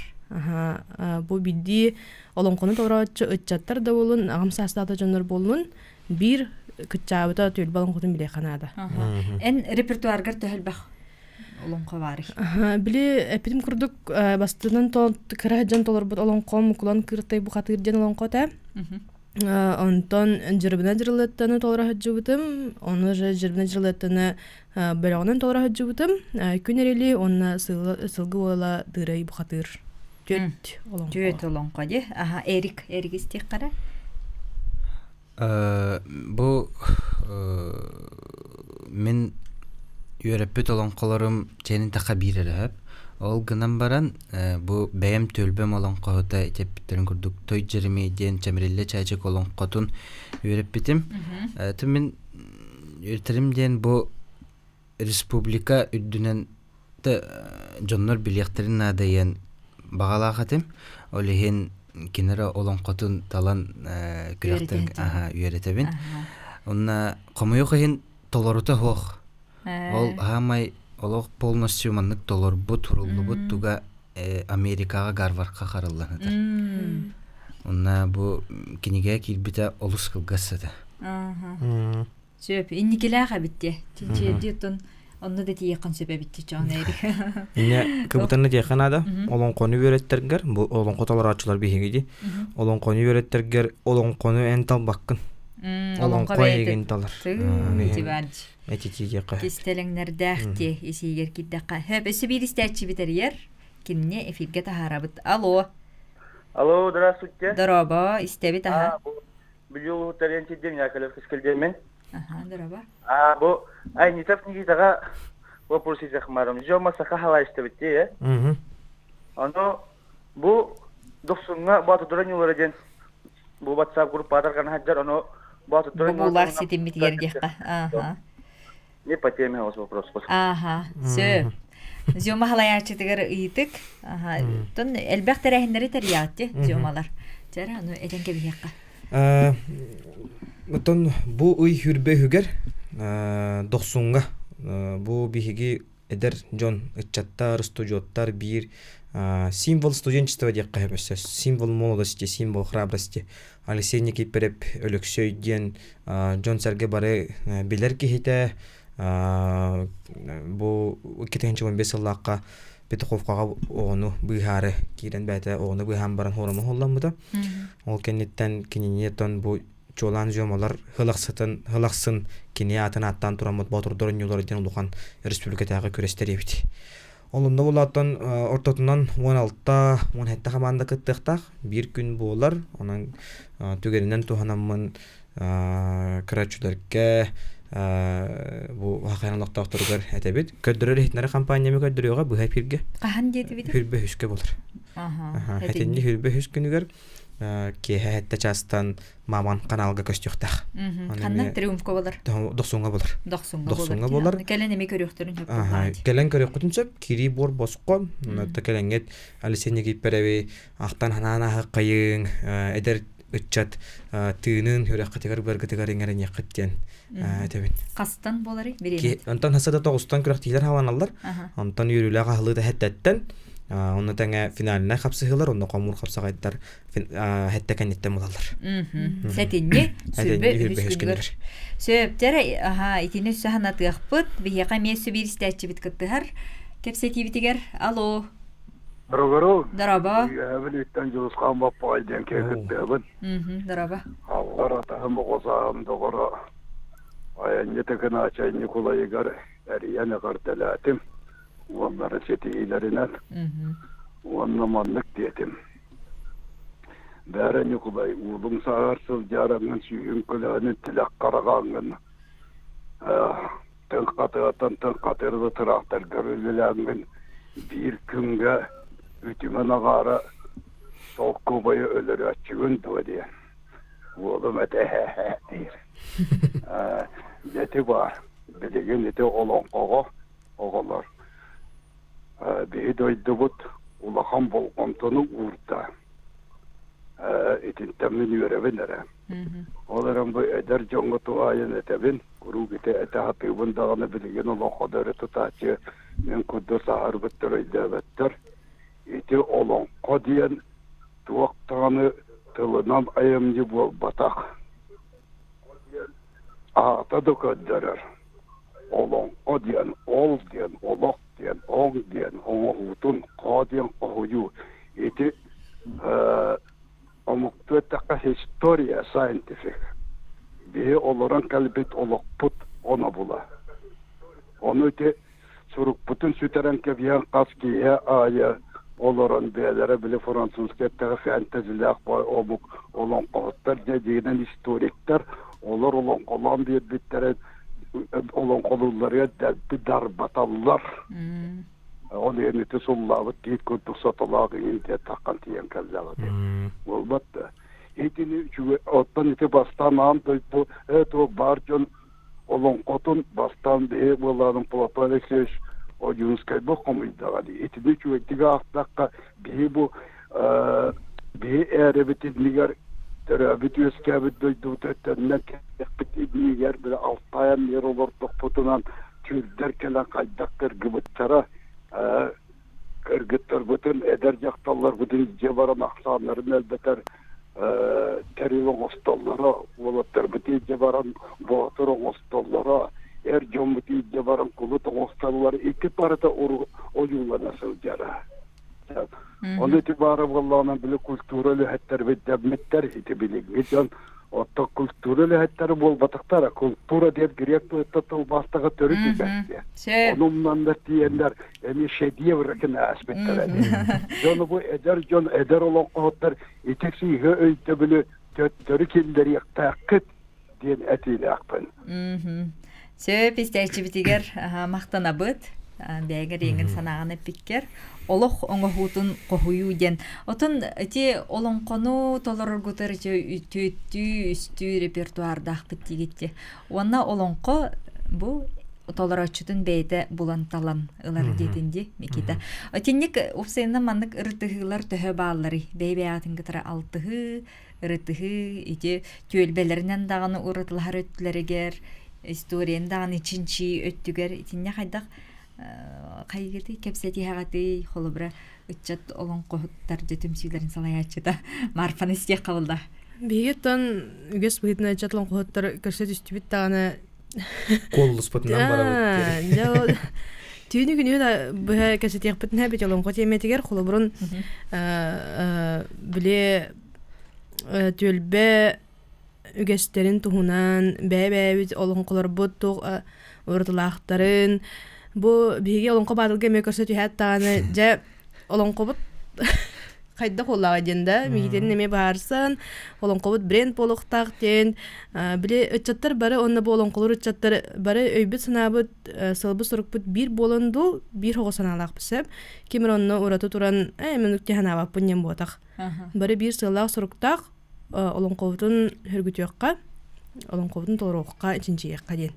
бу биирдии олоҥхону толорооччу ыччаттар да буолун, аҕам саастаах да дьоннор буоллун биир кыччаабыта түөлбэ олоҥхотун билиэххэ наада. Эн репертуаргар төһө элбэх олоҥхо баарый? Били эппитим курдук бастынан кыра дьон толорбут олоҥхом Кулан Кыртай бухатыыр диэн олоҥхо этэ. Онтон Дьырыбына Дьырылыаттаны толоро сылдьыбытым. Ону же Дьырыбына Дьырылыаттаны бөлөҕүнэн толоро сылдьыбытым. Күн эрили уонна сылгы уола Дыырай бухатыыр. Түөрт олоҥхо. Түөрт олоҥхо дии. Аха, Эрик, Эрик истиэххэ Бу мин үөрэппит олоҥхолорум чээнин таха биир эрэ сөп. Ол гынан баран бу бэйэм түөлбэм олоҥхоһута итиппиттэрин курдук Той Дьэримиэй диэн Чэмириллэ Чээчик олоҥхотун үөрэппитим. Ити мин үөрэтэрим диэн бу республика үрдүнэн дьоннор билиэхтэрин наадайан баҕалаах этим. Ол иһин кини эрэ олоҥхотун талан күрэхтэргэ үөрэтэбин. Онно хомойуох иһин толорута суох. Ол хаамай олох полностью маннык толорбут, суруллубут туга Америкаҕа Гарвардка харыллан сытар. Онно бу кинигэ киирбитэ олус кылгас этэ. Сөп, инникилээх эбит дии. Чинчийэрдии оттон онно да тиийиэххин сөп эбит дии чоон Эрик. Инне кыбытанна диэххэ наада. Олоҥхону үөрэттэргэр, бу олоҥхо толорооччулар биһиги дии. Олоҥхону үөрэттэргэр олоҥхону эн талбаккын. Олоҥхо эйигин талар. Этитии диэххэ. Кистэлэҥнэрдээх дии исиигэр киирдэххэ. Хөп, өссө биир истээччибит эрийэр. Кинини эфиргэ таһаарабыт. Алло. Алло, здравствуйте. Дорообо, истэбит аха. Бүлүү улууһуттан сирдим Яковлев Кискилдиэммин. Аха, дорообо. А, бу Айнитов Никитаҕа вопрос изахмарым. Дьома саха халайыстабыт дии, э? Ону бу Дохсуҥҥа Боотурдара ньуулара диэн бу WhatsApp группаҕа тарҕана сылдьар, ону Боотурдара Бобуулаах ситиммитигэр диэххэ. Аха. Не по теме у вас вопрос. Аха, сөп. Зёма халайааччытыгар ыйытык. Аха, тон элбэх тэрээһиннэри тэрийэҕит зёмалар. Чара, ону этэн кэбиһиэххэ. Оттон бу ый хүрбэ үһүгэр Дохсуҥҥа бу биһиги эдэр дьон, ыччаттар, студенттар биир символ студенчества диэххэ сөп символ молодости, символ храбрости. Алексей Никифоров Өлөксөй диэн дьон-сэргэ бары билэр киһитэ. Бу 2015 сыллаахха Петуховкаҕа оҕону быыһаары киирэн бэйэтэ оҕону быыһаан баран хуорама уһулламмыта. Ол кэнниттэн кинини оттон бу чуолаан зёмалар хылахсытын хылахсын кини аатын ааттаан тураммыт боотурдар оонньуулара диэн улахан республикатааҕы күрэстэр эбит. Ол онно булааттан ортотунан 16-17 хамаанда кыттыахтаах. Биир күн буолар. Онон түгэнинэн туһанаммын көрөөччүлэргэ бу Хахайан олохтоохторугар этэбит. Көрдөрөр иһитиннэрэр компанияны көрдөрүөҕэ быһа эфиргэ. Хаһан диэтибит? Хүрбэ үскэ буолар. Этинни хүрбэ үс күнүгэр киэһэ сэттэ чаастан Маман каналга көстүөхтээх. Ханна Триумфка болар? Дохсуҥҥа болар. Дохсуҥҥа болар. Кэлэн эми көрүөхтөрүн сөп. Кэлэн көрүөххүтүн сөп. Кири буор босхо. Онно кэлэҥҥит Алексей Никифорович ахтан ханаан аһыккайыҥ эдэр ыччат тыынын үрэххитигэр быаргытыгар иҥэриниэххит диэн этэбин. Хастан буоларый бириэмэ? Онтон хасада тоҕустан күрэхтиилэр халаналлар. Онтон үөрүүлээх аһылыыта хэттээттэн онно тэҥэ финальнай хапсыһыылар, онно хомуур хапсаҕайдар хэттэ кэнниттэн булаллар. Сэтинньи сүрбэ үһүс күнүгэр. Сөп, дьэрэ, аха, итини өссө санатыахпыт. Биһиэхэ эмиэ өссө биир истээччибит кыттыһар. Кэпсэтиибитигэр алло. Дорогору. Дорообо. Үөһэбин үттэн Дьулусхаан Баппаҕай диэн киһи кыттыабын. Дорообо. Аллар атаһым оҕо сааһым доҕоро айанньыт Ыкынаачай Ньукулайыгар эрийэн эҕэрдэлээтим. Уоллара ситиһиилэринэн. Уонна маннык диэтим. Бээрэ Ньукулай, уулуҥ сааһар сылдьаарыҥҥын сүүһүҥ көлөһөнүн тилэх хараҕааҥҥын тыҥ хатыатан тыҥ хатырды тыраахтаргар үлэлээҥҥин биир күҥҥэ үтүмэн аҕаара солкуобайы өлөрөөччүгүн дуо диэн. Уолум этэ эһээ диир. Дьэ ити баар. Билигин ити олоҥхоҕо оҕолор биһи дойдубут улахан болҕомтону уурда. Итинтэн мин үөрэбин эрэ. Ол эрэн бу эдэр дьоҥҥо туһаайан этэбин, куруук ити этэ сатыыбын даҕаны билигин олоҥходо өрө тутааччы мин курдук саһарбыттар өйдөөбөттөр. Ити олоҥхо диэн туох даҕаны тылынан айымньы буолбатах. Аата да көрдөрөр. Олоҥхо диэн, ол диэн, олох диэн, оҥ диэн, оҥоһуутун, хоо диэн хоһуйуу. Ити омуктуу эттэххэ история scientific. Биһи олорон кэлбит олохпут онобула. Ону ити сурукпутун сүтэрэн кэбиһэн хас киэһэ аайы олорон бэйэлэрэ били французскай эттэҕэ фэнтезилээх омук олоҥхоһуттар дьэ дьиҥинэн историктар олор олоҥхолоон биэрбиттэрин олоҥхолуулларыгар дэлби дарбаталлар. Ол иһин ити суллаабыт тиит курдук сотолоох иҥин диэн таххан тиийэн кэллэҕэ ити. Буолбат да. Итини үчүгэй оттон ити бастаан аан дойду туох баар дьон олоҥхотун бастаан биһи буолаарын Платон Алексеевич Ойуунскайбыт хомуйдаҕа дии. Итини үчүгэйдик аахтахха биһи бу биһи ээрэбит иннигэр төрөөбүт үөскээбит дойдубут өттөннөн кэлиэхпит иннигэр били Алтайан мир олордохпутунан түүрдэр кэлэн хайдах кыргыбыттара кыргыттарбытын эдэр дьахталларбытын илдьэ баран ахсааннарын элбэтэр тэрил оҥостоллоро уолаттарбыт илдьэ баран боотур оҥостоллоро эр дьоммут илдьэ баран кулут оҥостоллор икки барыта ойуулана сылдьара Ону ити баара буоллаҕына били культура үлэһиттэрбит дэммиттэр ити билиҥҥи дьон оттон культура үлэһиттэрэ буолбатахтара культура диэн грек тылыттан тылбаастаҕа төрүт үгэс диэн ону умнаннар тиийэннэр эмиэ шедевр гына ааспыттара дьону бу эдэр дьон эдэр олоҥхоһуттар ити сыыһа өйдөбүлү төттөрү киллэриэхтээххит диэн этиилээхпин. Сөп истээччибитигэр махтанабыт. Бэйэҥэр иэҥин санааҕын эппиккэр. Олох оҥоһуутун хоһуйуу диэн. Отон ити олоҥхону толороргутар ити түөттүү, үстүү репертуардаахпыт диигит Уонна олоҥхо бу толорооччутун бэйэтэ булан талан ылар диэтин дии Микита. Итинник уопсайынан маннык ырытыһыылар төһө баалларый? Бэйэ-бэйэҕитин кытары алтыһыы, ырытыһыы ити түөлбэлэринэн даҕаны уратылаһар өттүлэригэр, историяны даҕаны чинчии өттүгэр итиннэ хайдах Хайыгытый кэпсэтиһэҕитий холобура ыччат олоҥхоһуттар дьэ түмсүүлэрин салайааччыта Марфаны истиэх хабылла. Биһиги оттон үгэс быһыытынан ыччат олоҥхоһуттар көрсө түстүбүт даҕаны Куоллуспутунан барабыт диэн. Түүнү күнү да быһа кэпсэтиэхпитин эбит олоҥхо тиэмэтигэр холобурун били түөлбэ үгэстэрин туһунан бэйэ-бэйэбит олоҥхолорбут туох уратылаахтарын бу биһиги олоҥхо баатылга эмиэ көрсө түһээт даҕаны дьэ олоҥхобут хайдах буоллаҕа диэн да миигитин эмиэ быһаарсан олоҥхобут бренд буолуохтаах диэн били ыччаттар бары уонна бу олоҥхолор ыччаттар бары өйбүт-санаабыт сылбыт-сорукпут биир буолан дуу биир оҕо санаалаахпыт сөп ким эрэ онно ураты туран ээ мен санаабаппын диэн буотах бары биир сыаллаах-соруктаах олоҥхобутун сөргүтүөххэ, олоҥхобутун толоруохха, чинчийиэххэ диэн.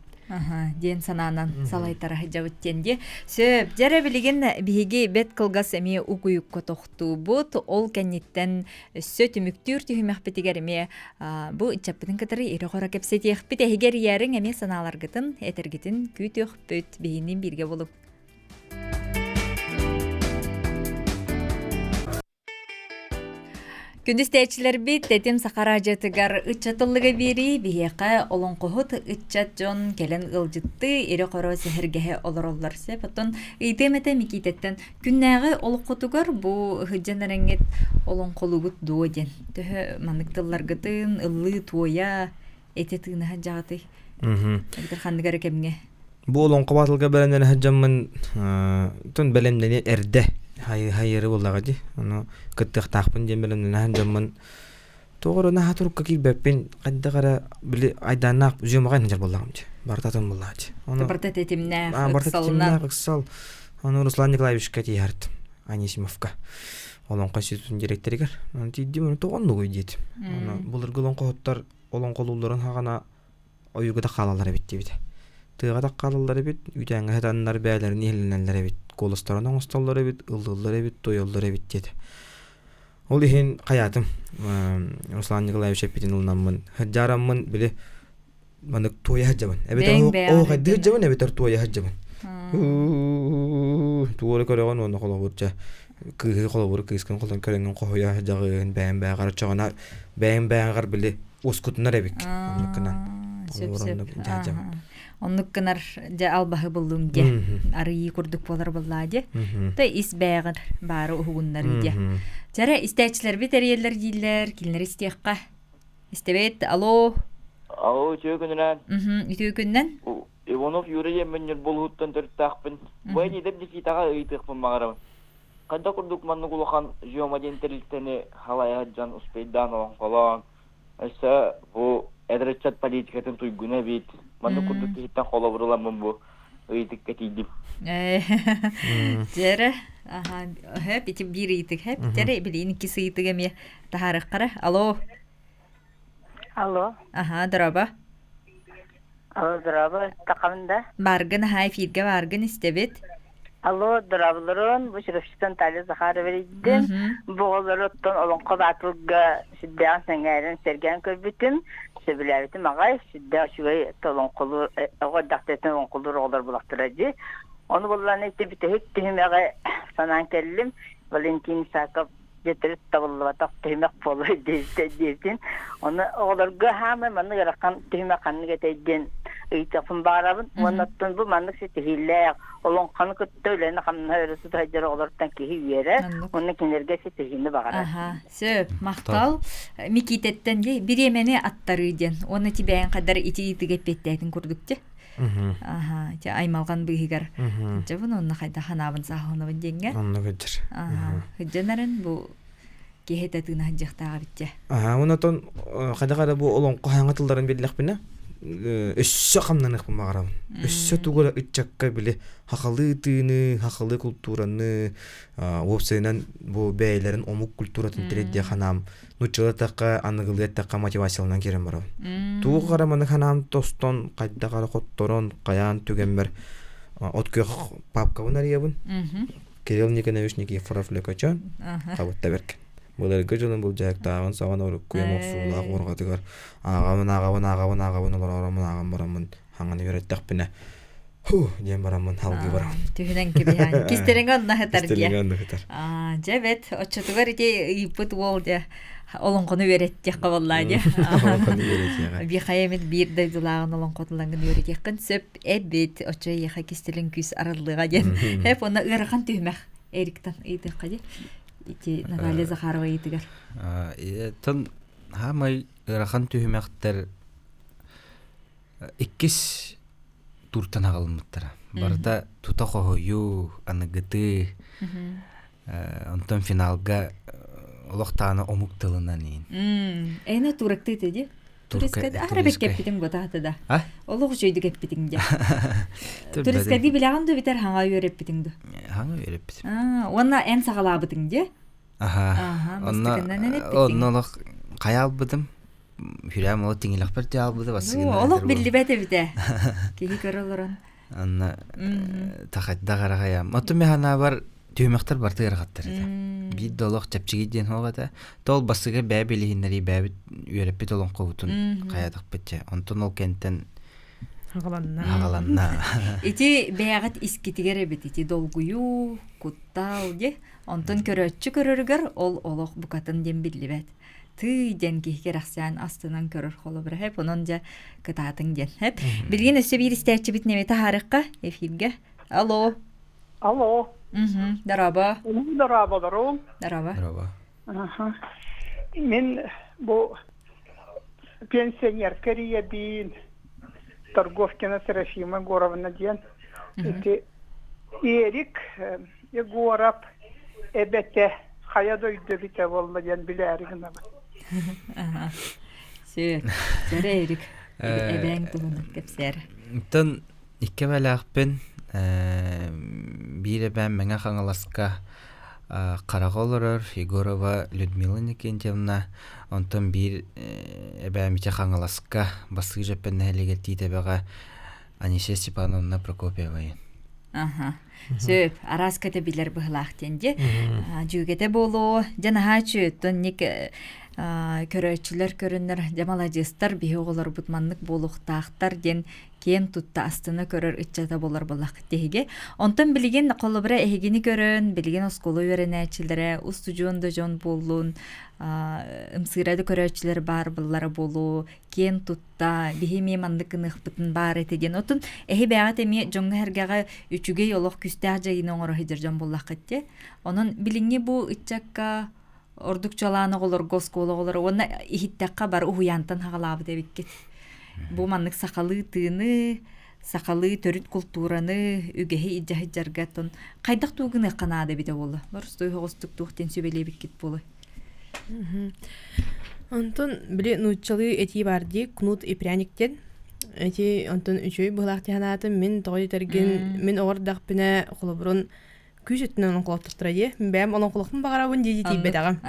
Диэн санаанан салайтара сылдьабыт диэн дии. Сөп, дьэрэ билигин биһиги бэт кылгас эмиэ угуйукка тохтуубут. Ол кэнниттэн өссө түмүктүүр түһүмэхпитигэр эмиэ бу ыччаппытын кытары ирэ-хоро кэпсэтиэхпит. Эһиги эрийээриҥ эмиэ санааларгытын, этэргитин күүтүөхпүт. Биһинин бииргэ булуҥ. Күндү истээччилэрбит, Тэтим Саха араадьыйатыгар ыччат ыллыга биэрии биһиэхэ олоҥхоһут ыччат дьон кэлэн ыалдьыттыы, ирэ-хоро сэһэргэһэ олороллор сөп. Оттон ыйытыам этэ Микиитэттэн күннээҕи олоххутугар бу ыһыдьан эрэҥҥит олоҥхолуугут дуо диэн. Төһө маннык тылларгытын ыллыы-туойа, эти тыына сылдьаҕытый? Эбэтэр ханнык эрэ кэмҥэ? Бу олоҥхо баатылга бэлэмнэнэ сылдьаммын тон бэлэмнэни эрдэ хайыры буоллаҕа дии. Ону кыттыахтаахпын диэн бэлэмнэнэ сылдьаммын тоҕо эрэ наһаа турукка киирбэппин хайдах эрэ били айдааннаах зёмаҕа сылдьар буоллаҕым дии. Барыта атын буоллаҕа дии. Ону Барыта тэтимнээх, барыта тэтимнээх ыксал. Ону Руслан Николаевичка тииһэртим Анисимовка. Олоҥхо институтун директоригэр. Ону тиийдим, ону тоҕо оннугуй диэтим. Ону былыргы олоҥхоһуттар олоҥхолуулларын хаҕана ойууга да хаалаллар эбит диэбитэ. Тыаҕа да хаалаллар эбит, үүтээҥҥэ сытаннар бэйэлэрин иһиллэнэллэр эбит, куоластарын оҥостоллор эбит, ыллыыллар эбит, туойаллар эбит диэтэ. Ол иһин хайаатым, Руслан Николаевич эппитин ылынаммын, сылдьаараммын били маннык туойа сылдьабын. Эбэтэр оһуохайдыы сылдьабын, эбэтэр туойа сылдьабын. Туора көрөҕүн уонна холобур чэ кыыһы холобур кыыскын холон көрөҥҥүн хоһуйа сылдьаҕын бэйэм бэйэҕэр оччоҕуна бэйэм бэйэҕэр били уоскутунар эбиккин оннук гынан сөп сөп оннук гынар дьэ албаһы буллум дьэ арыйыы курдук буолар буоллаа дьэ та ис бэйэҕэр баары уһугуннарыы дьэ чэрэ истээччилэрбит эрийэллэр дииллэр кинилэри истиэххэ истэбит алло Алло, үтүө күнүнэн. Үтүө күнүнэн. Иванов Юрий диэммин Ньурбулуһуттан төрүттээхпин. Бу эниидэр Никитаҕа ыйытыахпын баҕарабын. Хайдах курдук маннык улахан Жема диэн тэрилтэни халайа сылдьан успейдаан олоҥхолоон, өссө бу эдэр ыччат политикатын туйгуна эбит. Маннык курдук киһиттэн холобур ыламмын бу ыйытыкка тиийдим. Дьэрэ, аха, хэп ити биир ыйытык хэп, дьэрэ билигин иккис ыйытык эмиэ таһаарыаххара. Алло. Алло. Аха, дороба. Алло, дороба, тахамын да? Баргын аха эфиргэ баргын истэбит. Алло, дорооболорун, бу Чурапчыттан Талия Захарова эрийдим. Бу оҕолору оттон Олоҥхо Баатылга сүрдээҕин сэҥээрэн, сэргээн көрбүтүм, сөбүлээбитим аҕай, сүрдээх үчүгэй олоҥхолуур, оҕо эрдэхтэриттэн олоҥхолуур оҕолор булахтара дии. Ону буллаан ити бүтэһик түһүмэҕи санаан кэллим. Валентин Исаков дьэ төрүт табыллыбатах түһүмэх буолар диэбитин. Ону оҕолорго хаамай маннык ыарахан түһүмэх ханнык этэй диэн ыйытыахпын баҕарабын. Уонна оттон бу маннык ситиһиилээх олоҥхону кытта үлэни-хамнаһы өрө тута сылдьар оҕолортон киһи үөрэр уонна кинилэргэ ситиһиини баҕарар. Аха, сөп, махтал. Микиитэттэн дии бириэмэни аттарыы диэн. Уонна ти бэйэҥ хайдар ити ыйытыга эппиэттээтин курдук дии. Аха, ити аймалҕан быыһыгар дьабын уонна хайдах ханаабын сааһыланабын диэҥҥэ. Онно кыдьыр. Аха, сылдьан бу киһи этэ тыына сылдьыахтааҕа эбит Аха, онотон хайдах эрэ бу олоҥхо хаҥа тылларын биллэхпинэ өссө хамнаныахпын баҕарабын. Өссө тугу эрэ ыччакка били хахалыы тыыны, хахалыы култуураны, уопсайынан бу бэйэлэрин омук культуратын тириэрдиэх ханаам нуччалыы эттэххэ, аныгылыы эттэххэ мотивацияланан киирэн барабын. Туох эрэ маны ханаам тостон, хайдах эрэ хотторон, хайаан түгэммэр от күөх папкабын арыйабын. Кирилл Никонович Никифоров Лөкөчөн табытта бэркин. Былыргы дьонум былдьаһыктааҕын саҕана уруккуйам охсуулаах уорҕатыгар ааҕабын, ааҕабын, ааҕабын, ааҕабын, олороороммун ааҕан бараммын хаҥаны үөрэттэхпинэ. Ху диэн бараммын халгыы бараммын. Түһүнэн кэбиһэн. Кистэриҥэ онно сытар диэ. Кистэриҥэ онно сытар. Дьэ бэт, оччотугар ити ыйыппыт уол дьэ олоҥхону үөрэттиэххэ буоллаа дьэ. Олоҥхону үөрэтиэҕэ. Бихайа эмит биир дойдулааҕын олоҥхотулаҥын үөрэтиэххин сөп эбит. Оччо эйиэхэ кистэлэҥ күүс арыллыаҕа диэн. Эп онно ыарахан түһүмэх Эриктан ыйытыахха дии. Ити Наталья Захарова ыйытыгар. Тон хаамай ыарахан түһүмэхтэр иккис тууртан аҕалыммыттара. Барыта тута хоһуйуу, аныгытыы, онтон финалга олох таана омук тылынан иин. Эйна турактыы ди? Туристка аһара бэккэппитиҥ бутаата да. Олох үчүгэйдик эппитиҥ дьэ. Туристкади билэҕин ду битэр хаҥа үөрэппитиҥ ду? Хаҥа үөрэппитим. Уонна эн саҕалаабытыҥ дьэ? Аха. Онно олох хайа албытым. Хүрээм олох тиҥилэхпэр тиалбыта бассыгын. Олох биллибэт эбитэ. Киһи көрө олорон. Анна тахайда харахайам. Оттон мен ханаабар түһүмэхтэр барты ыарахаттар этэ. Биир да олох чэпчэки диэн суох этэ. Тол бассыга бээ билиһиннэрии бээбит үөрэппит олоҥхобутун хайатахпыт чэ. Онтон ол кэнтэн Хагаланна. Хагаланна. Ити бэйэҕит искитигэр эбит ити долгуйуу, куттал дии. Онтон көрөөччү көрөрүгэр ол олох букатын диэн биллибэт. Тыый диэн киһи кэрэхсээн астынан көрөр холобура хэп онон дьэ кытаатыҥ диэн хэп. Билигин өссө биир истээччибит неме таһаарыахха эфиргэ. Алло. Алло. Дорообо. Дорооболорум. Дорообо. Дорообо. Мин бу пенсионер кэрийэбиин Торговкина Серафима Егоровна диэн ити Эрик Егоров эбэтэ хайа дойду эбитэ буолла диэн билээри гынабын. Сүр, сөрө Эрик эбээҥ туһунан кэпсээр. Оттон икки эбэлээхпин биир эбээм Мэҥэ Хаҥаласка Хараҕа олорор Егорова Людмила Никентьевна, онтон биир эбээм ити Хаҥаласка Бассыы Дьэппэн нэһилиэгэр Тиит Эбэҕэ Анисия Степановна Прокопьева Аха. Сөп, араас кэтэ билэр быһылаах диэн дьэ. Дьүөгэтэ буолуо, дьэ наһаа үчүгэй ник көрөөччүлэр көрүннэр, дьэ маладьыастар биһи оҕолорбут маннык буолуохтаахтар диэн киэн тутта астына көрөр ыччата буолар буоллаххыт тиһиги. Онтон билигин холобура эһигини көрөн, билигин оскуола үөрэнээччилэрэ, устудьуон да дьон буоллун, ымсыыра да көрөөччүлэр баар буллара буолуо, киэн тутта, биһи эмиэ маннык гыныахпытын баар этэ диэн. Отун эһи бэйэҕит эмиэ дьоҥҥо-сэргэҕэ үчүгэй олох күүстээх дьайыыны оҥоро сылдьар дьон буоллаххыт дии. Онон билиҥҥи бу ыччакка ордук чуолаан оҕолорго, оскуола оҕолоро уонна иһиттэххэ бары уһуйаантан хаҕалаабыт эбиккит. Бу маннык сахалыы тыыны, сахалыы төрүт култуураны, үгэһи илдьэ сылдьарга оттон хайдах тугу гыныахха наада эбитэ буолла? Боростуой соҕустук туох диэн сүбэлиэбиккит буолуой? Онтон били нууччалыы этии баар дии, кнут и пряник диэн. Эти онтон үчүгэй быһыылаах дии санаатым. Мин тоҕо диэтэргин, мин оҕор эрдэхпинэ холобурун күүс өттүнэн оҥколоттохторо дии. Бэйэм олоҥхолохпун баҕарабын дии дии тиийбэтэҕим.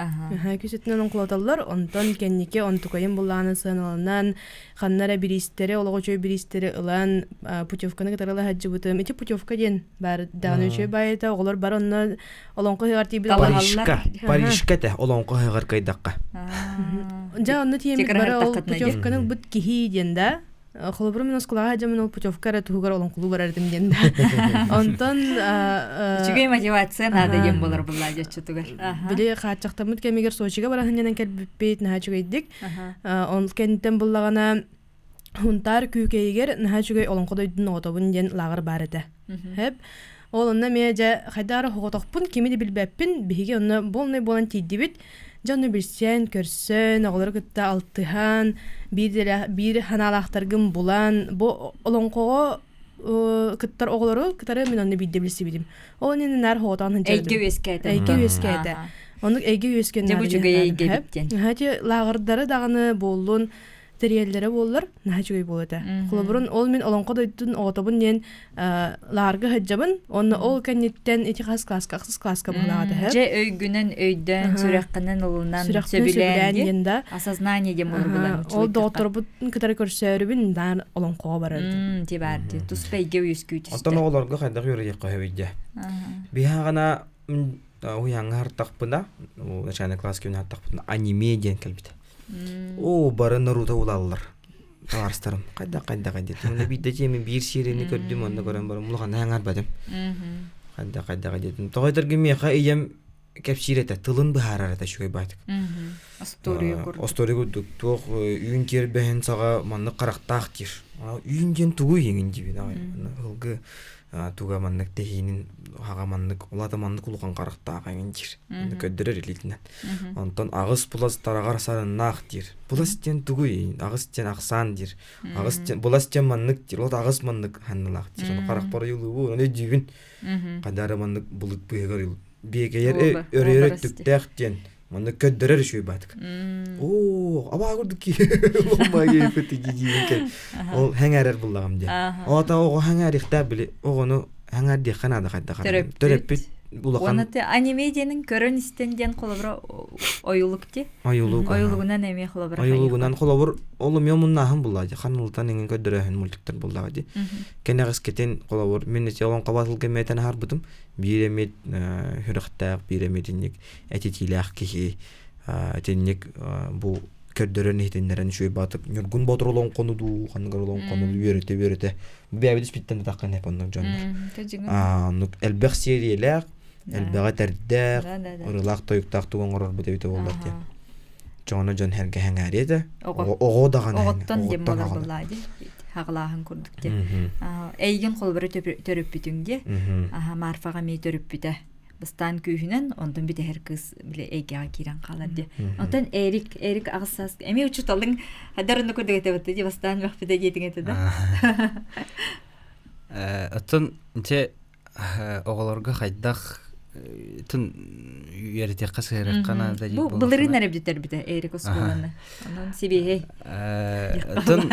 Күүс өттүнэн оҥколотоллор, онтон кэнники онтукайым буллаҕына сыаналанан, ханна эрэ бириистэри, олох үчүгэй бириистэри ылан путевканы кытары ыла сылдьыбытым. Ити путевка диэн баар даҕаны үчүгэй баайыта, оҕолор бары онно олоҥхо ыһыаҕар тиийбит Парижка, Парижка этэ олоҥхо ыһыаҕар кыайдахха. Дьэ онно тиийэммит бары ол путевканы ылбыт киһи диэн да Холобура мин оскуолаҕа сылдьаммын ол путевка эрэ туһугар олоҥхолуу барар этим диэн да. Онтон Үчүгэй мотивация наада диэн буолар буллаа дьоччутугар. Били хааччахтаммыт кэмигэр Сочига баран сынньанан кэлбиппит наһаа үчүгэйдик. Ол кэнниттэн буллаҕына Хунтаар Күүкэйигэр наһаа үчүгэй олоҥхо дойдутун оҕотобун диэн лааҕыр баар этэ. Хэп. Ол онно эмиэ дьэ хайдах эрэ оҕотохпун кими да билбэппин биһиги онно буолнай буолан тиийдибит. Дьэ онно билсэн, көрсөн, оҕолору кытта алтыһан, биир биир санаалаахтаргын булан, бу олоҥхоҕо кыттар оҕолору кытары мин онно биирдэ билсибитим. Ол иннинэ наар хоҕотоон сылдьарым. Эйгэ үөскээтэ. Эйгэ үөскээтэ. Оннук эйгэ үөскэн Дьэ бу үчүгэй эйгэ эбит диэн. Лааҕырдары даҕаны буоллун, тэрийэллэрэ буоллар наһаа үчүгэй буолуо этэ. Холобурун ол мин олоҥхо дойдутун оҕотобун диэн лаарга сылдьабын. Онно ол кэнниттэн ити хас класска ахсыс класска быһылаҕа тэһэ. Дьэ өйгүнэн өйдөөн, сүрэххинэн ылынан, сөбүлээн диэн да. Осознание диэн буолар булан. Ол доҕотторбутун кытары көрсөөрүбүн даан олоҥхоҕо барар. Ти бар ди туспа эйгэ үөскүү түстэ. Оттон оҕолорго хайдах үөрэтиэххэ сөбүй дьэ? Биһаҕана уһуйааҥҥа хартахпына, начальный класс күнү хартахпына аниме диэн кэлбитэ. Оо, бары Наруто булаллар. Табаарыстарым хайдах хайдах диэтим. Онно биирдэ дьиэмин биир сиэрэни көрдүм, онно көрөн баран улаханна аҥарбатым. Хайдах хайдах диэтим. Тоҕо этэргэ миэхэ ийэм кэпсиир этэ, тылын быһаарар этэ үчүгэй баайтык. Остуоруйа курдук. Остуоруйа курдук. Туох үүн киэрбэһин саҕа маннык харахтаах диир. Үүн диэн тугуй иҥин диибин аҕай. Ылгы туга маннык тэһиинин хаҕа маннык улата маннык улахан харахтаах эҥин диир. Көрдөрөр илиитинэн. Онтон аҕыс булас тараҕар сарыннаах диир. Булас диэн тугуй? Аҕыс диэн ахсаан диир. Аҕыс диэн булас диэн маннык диир. Ол аҕыс маннык ханналаах диир. Ону харахпар ойуулуубун, ону өйдүүбүн. Хадара маннык булут быыһыгар биэкэйэр өрөйөр өттүктээх диэн маннык көрдөрөр үчүгэй баатык. Оо, абаа курдук ки. Ол хэҥээрэр буллаҕым диэн. Ота оҕо хэҥээриэхтээх били оҕону хэҥээрдиэххэ наада хайдах төрөппүт улахан Уонна аниме диэнин көрөн истэн диэн холобура ойулук ти. Ойулук. Ойулугунан эмиэ холобура. Ойулугунан холобур ол эмиэ муннааһын буллаа ди. Ханылтан иҥин көрдөрөөһүн мультиктар буллаҕа ди. Кэнэҕискитин холобур мин ити олоҥхо батылга эмиэтэн аһарбытым. Биир эмиэ сүрэхтээх, биир эмиэ итинник этитиилээх киһи итинник бу көрдөрөн иһитиннэрэн үчүгэй баатык Ньургун Боотур олоҥхону дуу ханныгар олоҥхону үөрэтэ үөрэтэ бэйэбит испиттэн тутахха нэп оннук дьоннор оннук элбэх сиэриэлээх элбэҕи тэрдээх ырылаах тойуктаах тугу оҥорорбут эбитэ буоллар диэн чоҕоно дьон хэргэ хэҥээриэ этэ оҕо даҕаны оҕоттон диэн буолар буоллаа дии хаҕылааһын курдук диэн эйигин холобура төрөппүтүҥ диэ аха Марфаҕа эмиэ төрөппүтэ бастаан күүһүнэн онтон бүтэһэр кыыс били эйгэҕэ киирэн хаалар диэ онтон Эрик Эрик аҕыс саас эмиэ учууталыҥ хадар онно курдук этэ дии бастаан мөхпүтэ диэтиҥ этэ да оттон дьэ оҕолорго хайдах тын үөрэтиэххэ сыһыарыахха наада бу былырыын эрэ бүтэрбитэ Эрик оскуоланы онон сибиэһэй оттон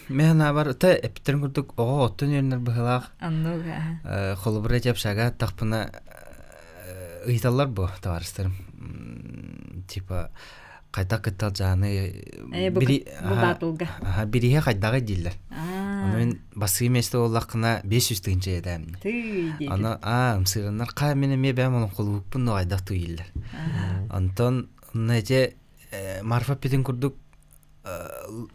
Мен абар та эппиттерин курдук оҕо оттон үөрэнэр быһылаах. Оннук Холобура общага тахпына ыйыталлар бу товарищтарым. Типа хайдах кытталдьааны бу батылга. Бириһэ хайдаҕы дииллэр. Ону мин басыы место буоллаххына 500 тыһыынча этээмни. Аны аа ымсыыраннар хаа мин эмиэ бэйэм олоҥхолуукпун но хайдах туйиллэр. Онтон онно эти Марфа эппитин курдук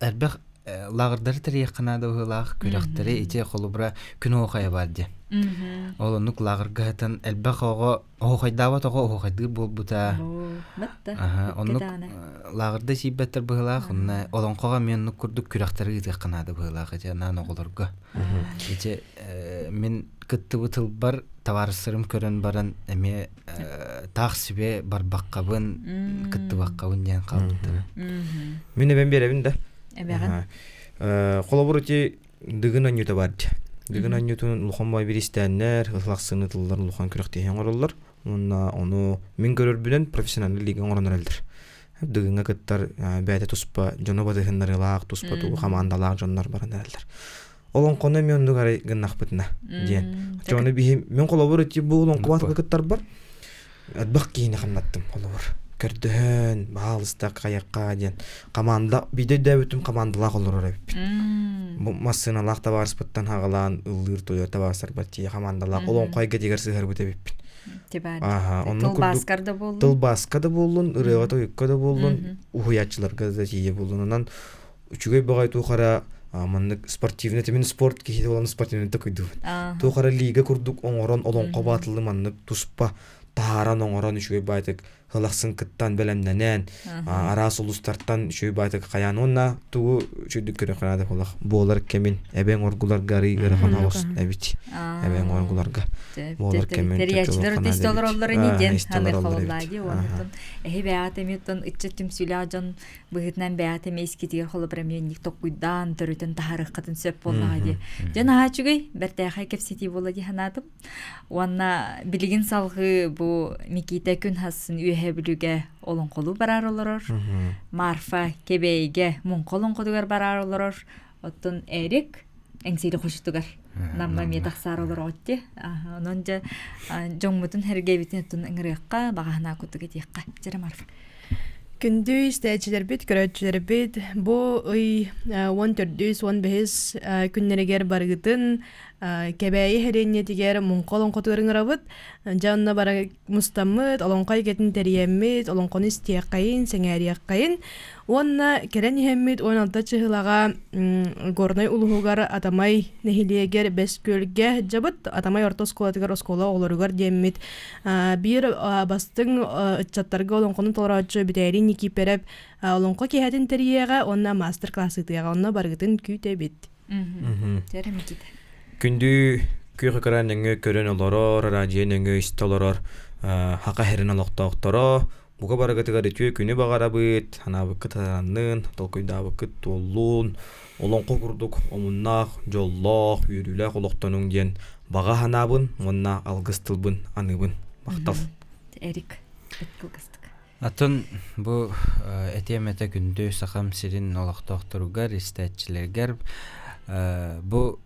элбэх лааҕырдары тэрийиэххэ наада быһыылаах күрэхтэри ити холобура күн оһуохайа баар диэн. Ол оннук лааҕырга сытан элбэх оҕо оһуохайдаабат оҕо оһуохайдыыр буолбута. Оннук лааҕырда сиийбэттэр быһыылаах. Онно олоҥхоҕо эмиэ оннук курдук күрэхтэри ыытыахха наада быһыылаах ити анаан оҕолорго. Ити мин кыттыбыт тылбар табаарыстарым көрөн баран эмиэ таах себе барбаккабын кыттыбаккабын диэн хаалбыттара. Мин эбэм биэрэбин да. Эбэҕин. Холобур ити дыгын онньута бар дии. Дыгын онньутун улахан бай биристээннэр, ылахсыны тыллар улахан күрэхтэһии оҥороллор. Уонна ону мин көрөрбүнэн профессиональный лига оҥорон эрэллэр. Дыгыҥҥа кыттар бэйэтэ туспа дьону батыһыннарыылаах, туспа тугу хамаандалаах дьоннор баран эрэллэр. Олоҥхону эмиэ оннук арай гыннахпытына диэн. Оччоҕуна биһи мин холобур ити бу олоҥхобатка кыттарбар элбэх киһини хамнаттым холобур. Көрдөһөн, баалыста хайахха диэн команда биирдэ өйдөөбүтүм командалаах олорор эбиппит. Бу массыыналаах табаарыспыттан хаҕалаан ыллыыр тойор табаарыстарбар тиийэ командалаах олоҥхо эйгэтигэр сыһарбыт эбиппит. Аха, онно тылбааскар да буоллун. Тылбааска да буоллун, ырыаҕа тойукка да буоллун, уһуйааччыларга да тиийэ буоллун. Онон үчүгэй баҕайы туох эрэ маннык спортивный мин спорт киһи буолан спортивный такыйдыбын. Туох эрэ лига курдук оҥорон олоҥхо баатылы маннык туспа таһааран оҥорон үчүгэй баайтык хылахсын кыттан бэлэмнэнэн араас улустартан үчүгэй баайтык хайаан уонна тугу үчүгдүк көрөххө наада буолах буолар кэмин эбэҥ оргуларга арый ыарахан оҕус эбит эбэҥ оргуларга буолар кэмин тэрийээччилэр истэ олороллор ини диэн аны хололлаа дии уонна эһи бэйэҕит эмиэ оттон ыччат түмсүүлээх дьон быһыытынан бэйэҕит эмиэ искитигэр холобура эмиэ инник токкуйдаан төрүтэн таһаарыаххытын сөп буоллаҕа дии. Дьэ наһаа үчүгэй, бэртээхэй кэпсэтии буолла дии санаатым. Уонна билигин салҕыы бу Микиитэ күн хассын Үөһээ Бүлүүгэ олоҥхолуу бараар олорор. Марфа Кэбээйигэ муҥха олоҥхотугар бараар олорор. Оттон Эрик Эҥсиэли хочотугар Намма эмиэ тахсаар олороҕут Онон дьэ дьоҥмутун сэргээбитин оттон ыҥырыахха, баҕаһынаа курдук этиэххэ. Дьэрэ Марфа. Күндү истээччилэрбит, көрөөччүлэрбит, бу ый 14-үс, 15-ис күннэригэр барыгытын Кэбээйи сэлиэнньэтигэр муҥха олоҥхотугар ыҥырабыт. Дьэ онно бары мустаммыт, олоҥхо эйгэтин тэрийэммит, олоҥхону истиэххэйин, сэҥээриэххэйин. Уонна кэлэн иһэммит 16 чыһылаҕа Горнай улууһугар Атамай нэһилиэгэр Бэс Күөлгэ дьабыт Атамай орто оскуолатыгар оскуола оҕолоругар диэммит биир бастыҥ ыччаттарга олоҥхону толорооччу Бүтээрий Никииппэрэп олоҥхо киэһэтин тэрийиэҕэ уонна маастар-класс ыытыаҕа. Онно барыгытын күүтэбит. Күндү күөх экран нөҥүө көрөн олорор, араадьыйа нөҥүө истэ олорор хака херин олохтоохторо, бука барыгытыгар үтүө күнү баҕарабыт, санаабыккыт сатаннын, толкуйдаабыккыт туоллун, олоҥхо курдук омуннаах, дьоллоох, үөрүүлээх олохтонуҥ диэн баҕа санаабын уонна алгыс тылбын аныыбын. Махтал. Эрик, кылгастык. Атын бу этиэм этэ күндү Сахам сирин олохтоохторугар, истээччилэригэр бу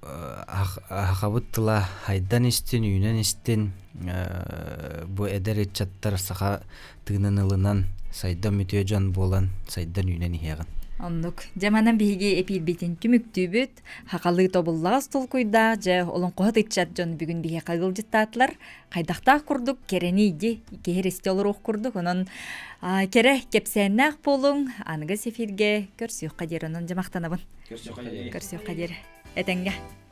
сахабыт тыла хайдан истин, үүнэн истин, бу эдэр ыччаттар саха тыынын ылынан сайдам үтүө дьон буолан сайдан үүнэн иһиэҕин. Оннук. Дьэ манан биһиги эпиирбитин түмүктүүбүт. Хахалыы тобуллаҕас толкуйдаах, дьэ олоҥхоһут ыччат дьон бүгүн биһиэхэ ыалдьыттаатылар. Хайдахтаах курдук кэрэни ди киһи истэ олоруох курдук. Онон кэрэ кэпсээннээх буолуҥ. Аныгы эфиргэ көрсүөххэ диэри онон дьэ махтанабын. Көрсүөххэ диэри. Көрсүөххэ диэри. Этэҥҥэ.